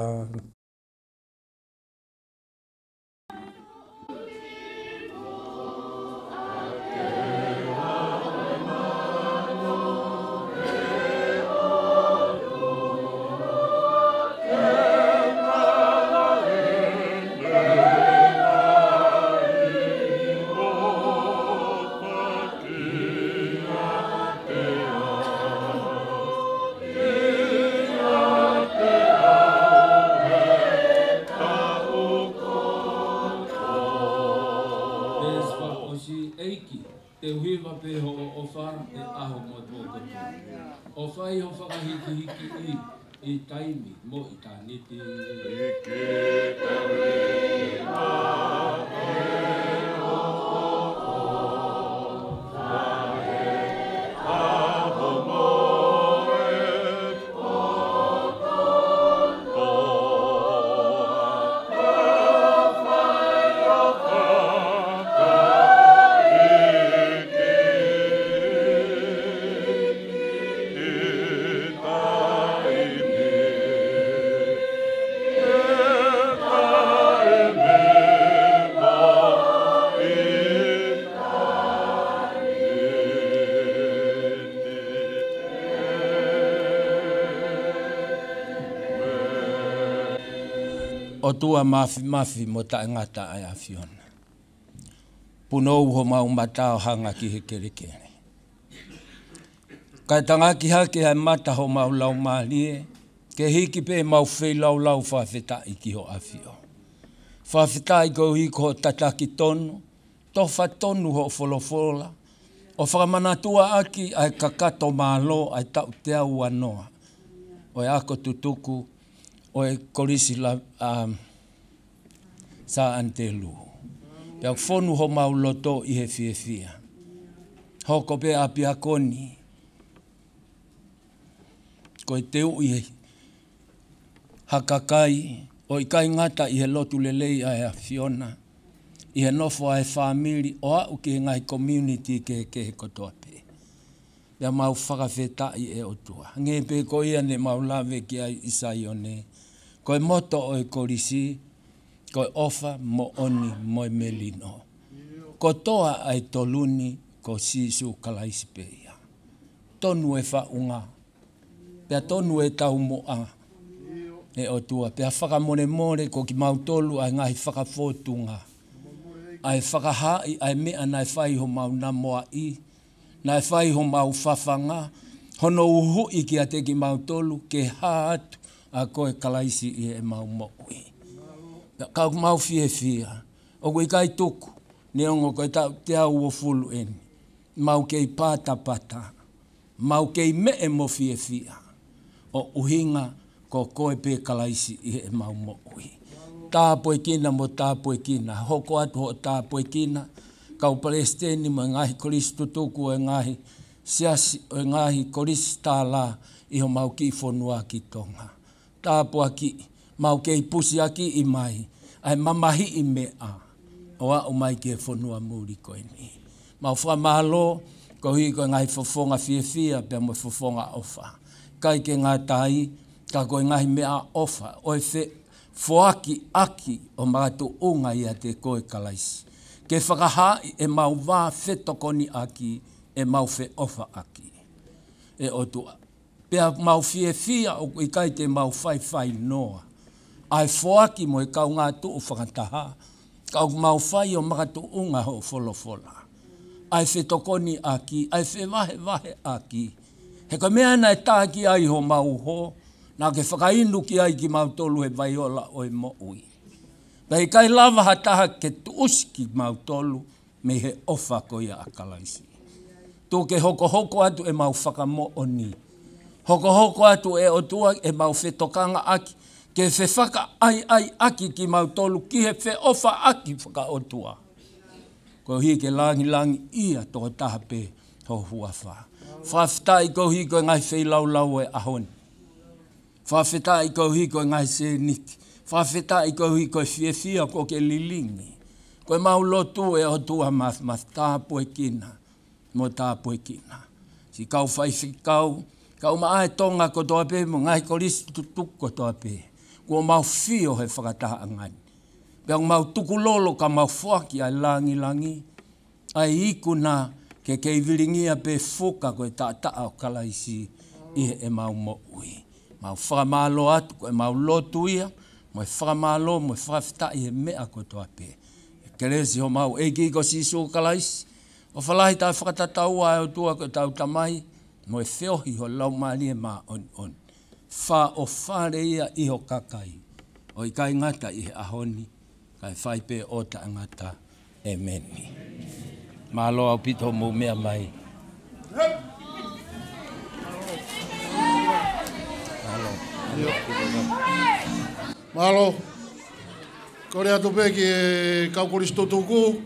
Pea fakaʻosi ʻEiki, te u hiva pē hoʻo ʻofa he ʻaho mo e pō kotoa. ʻOfa ʻi ho fakahīkihikiʻi ʻi taimi mo ʻitāniti. ʻOtua mafimafi mo taʻengata ʻa e ʻAfiona. Punou homau mata ʻo hanga ki he kelekele. Kae tangaki hake ʻa e mata homau laumālie, ke hiki pē ʻemau feilaulau fakafetaʻi ki ho ʻAfio. Fakafetaʻi koeʻuhi ko hoʻo tataki tonu, tofa tonu hoʻo folofola, ʻo fakamanatuʻa ʻaki ʻa e kakato mālō ʻa e taʻu teau ua noa ʻo e ako tutuku ʻo e Kolisi la, um, Sā ʻAnitelū. Pea ʻoku fonu homau loto ʻi he fiefia. Hoko pē ʻapiako ni ko e teuʻi ha kakai, ʻo ʻikai ngata ʻi he lotu lelei ʻa e ʻAfiona, ʻi he nofo ʻa e fāmili, ʻo aʻu ki he ngaahi community kehekehe kotoa pē. Pea mau fakafetaʻi, ʻe ʻOtua. Hangē pē ko ia ne mau lave ki ai ʻi Saione, ko e moto ʻo e kolisi, ko e ʻofa, moʻoni mo e melino. Kotoa ʻa e tolu ni ko Sīsū Kalaisi pē ia. Tonu e faʻunga, pea tonu e taumuʻa, ʻe ʻOtua. Pea fakamolemole ko kimautolu ʻa e ngaahi fakafōtunga, ʻa e fakahaaʻi ʻa e meʻa naʻe fai homau namoaʻi, naʻe fai homau fafanga, hono uhuʻi kiate kimautolu ke hā atu ʻa koe Kalaisi ʻi heʻemau moʻui. Ka ʻoku mau fiefia, ʻoku ʻikai tuku, neongo ko e taʻu teau uofulu eni, mau kei patapata, mau kei meʻe mo fiefia, ʻo ʻuhinga ko koe pē Kalaisi ʻi heʻemau moʻui. Tāpuekina mo tāpuekina, hoko atu hoʻo tāpuekina, kau palesiteni mo e ngaahi kolisi tutuku ʻo e ngaahi siasi ʻo e ngaahi kolisi tālā ʻi homau kiʻi fonua ki Tonga. Tāpuakiʻi, mau kei pusiakiʻi mai ʻa e mamahiʻi meʻa ʻo aʻu mai ki he fonua muli ko eni. Mau fakamālō koeʻuhi ko e ngaahi fofonga fiefia pea mo e fofonga ʻofa. ʻIkai ke ngata ai, ka ko e ngaahi meʻaʻofa ʻo e fe-, foaki ʻaki ʻo makatuʻunga ʻiate koe Kalaisi, ke fakahaaʻi ʻemau vā fetokoniʻaki, ʻemau feʻofaʻaki, ʻe ʻOtua. Pea mau fiefia ʻoku ʻikai te mau faifai noa ʻa e foaki mo e kaungā tuʻu fakataha, ka ʻoku mau fai ʻo makatuʻunga hoʻo folofola, ʻa e fetokoniʻaki, ʻa e fevahevaheʻaki. He ko e meʻa naʻe tā ki ai homau uho, naʻa ke fakainu ki ai kimautolu he vai ola ʻo e moʻui. Pea ʻikai lava ha taha ke tuʻusi kimautolu mei he ʻofa ko ia ʻa Kalaisi. Tuku ke hokohoko atu ʻemau fakamoʻoni. Hokohoko atu, ʻe ʻOtua, ʻemau fetokangaʻaki, ke fefakaʻaiʻaiʻaki kimautolu ki he feʻofaʻaki fakaʻotua, koeʻuhi ke langilangiʻia tokotaha pē ho huafa. Fakafetaʻi koeʻuhi ko e ngaahi feilaulau ʻo e ʻaho ni. Fakafetaʻi koeʻuhi ko e ngaahi sēniti. Fakafetaʻi koeʻuhi ko e fiefia kuo ke lilingi. Ko ʻemau lotu, ʻe ʻOtua, mafimafi, tāpuekina mo tāpuekina siʻi kau faifekau, kau maʻa e Tonga kotoa pē mo e ngaahi kolisi tutuku kotoa pē. Kuo mau fio he fakatahaʻanga ni. Pea mau tukulolo ka mau foaki ʻa e langilangi, ʻa e ikuna ke kei vilingia pē fuka ko e taʻataʻa ʻo Kalaisi ʻi heʻemau moʻui. Mau fakamālō atu, ko ʻemau lotu ia, mo e fakamālō, mo e fakafetaʻi he meʻa kotoa pē. ʻE kelesi homau ʻEiki ko Sīsū Kalaisi, ʻofa lahi taʻe fakatataua ʻa e ʻOtua ko ʻetau Tamai, mo e feohi ho Laumālie Māʻoniʻoni, fāʻofale ia ʻi ho kakai, ʻo ʻikai ngata ʻi he ʻaho ni, kae fai pē ʻo taʻengata. ʻEmeni. Mālō ʻaupito hoʻomou meʻa mai. Mālō. Mālō. Kole atu pē ki he kau kolisi tutuku,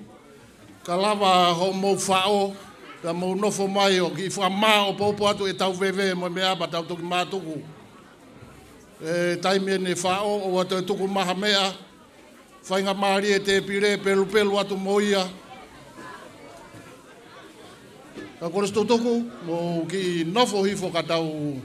ka lava hoʻomou faʻo, ka mou nofo mai ʻo kiʻi fakamāopoopo atu ʻetau veve mo e meʻa pea tau toki mātuku. ʻE taimi eni faʻo, ʻoua toe tuku mai ha meʻa, faingamālie tēpile, pelupelu atu mo ia. Kau kolisi tutuku, mou kiʻi nofo hifo ka tau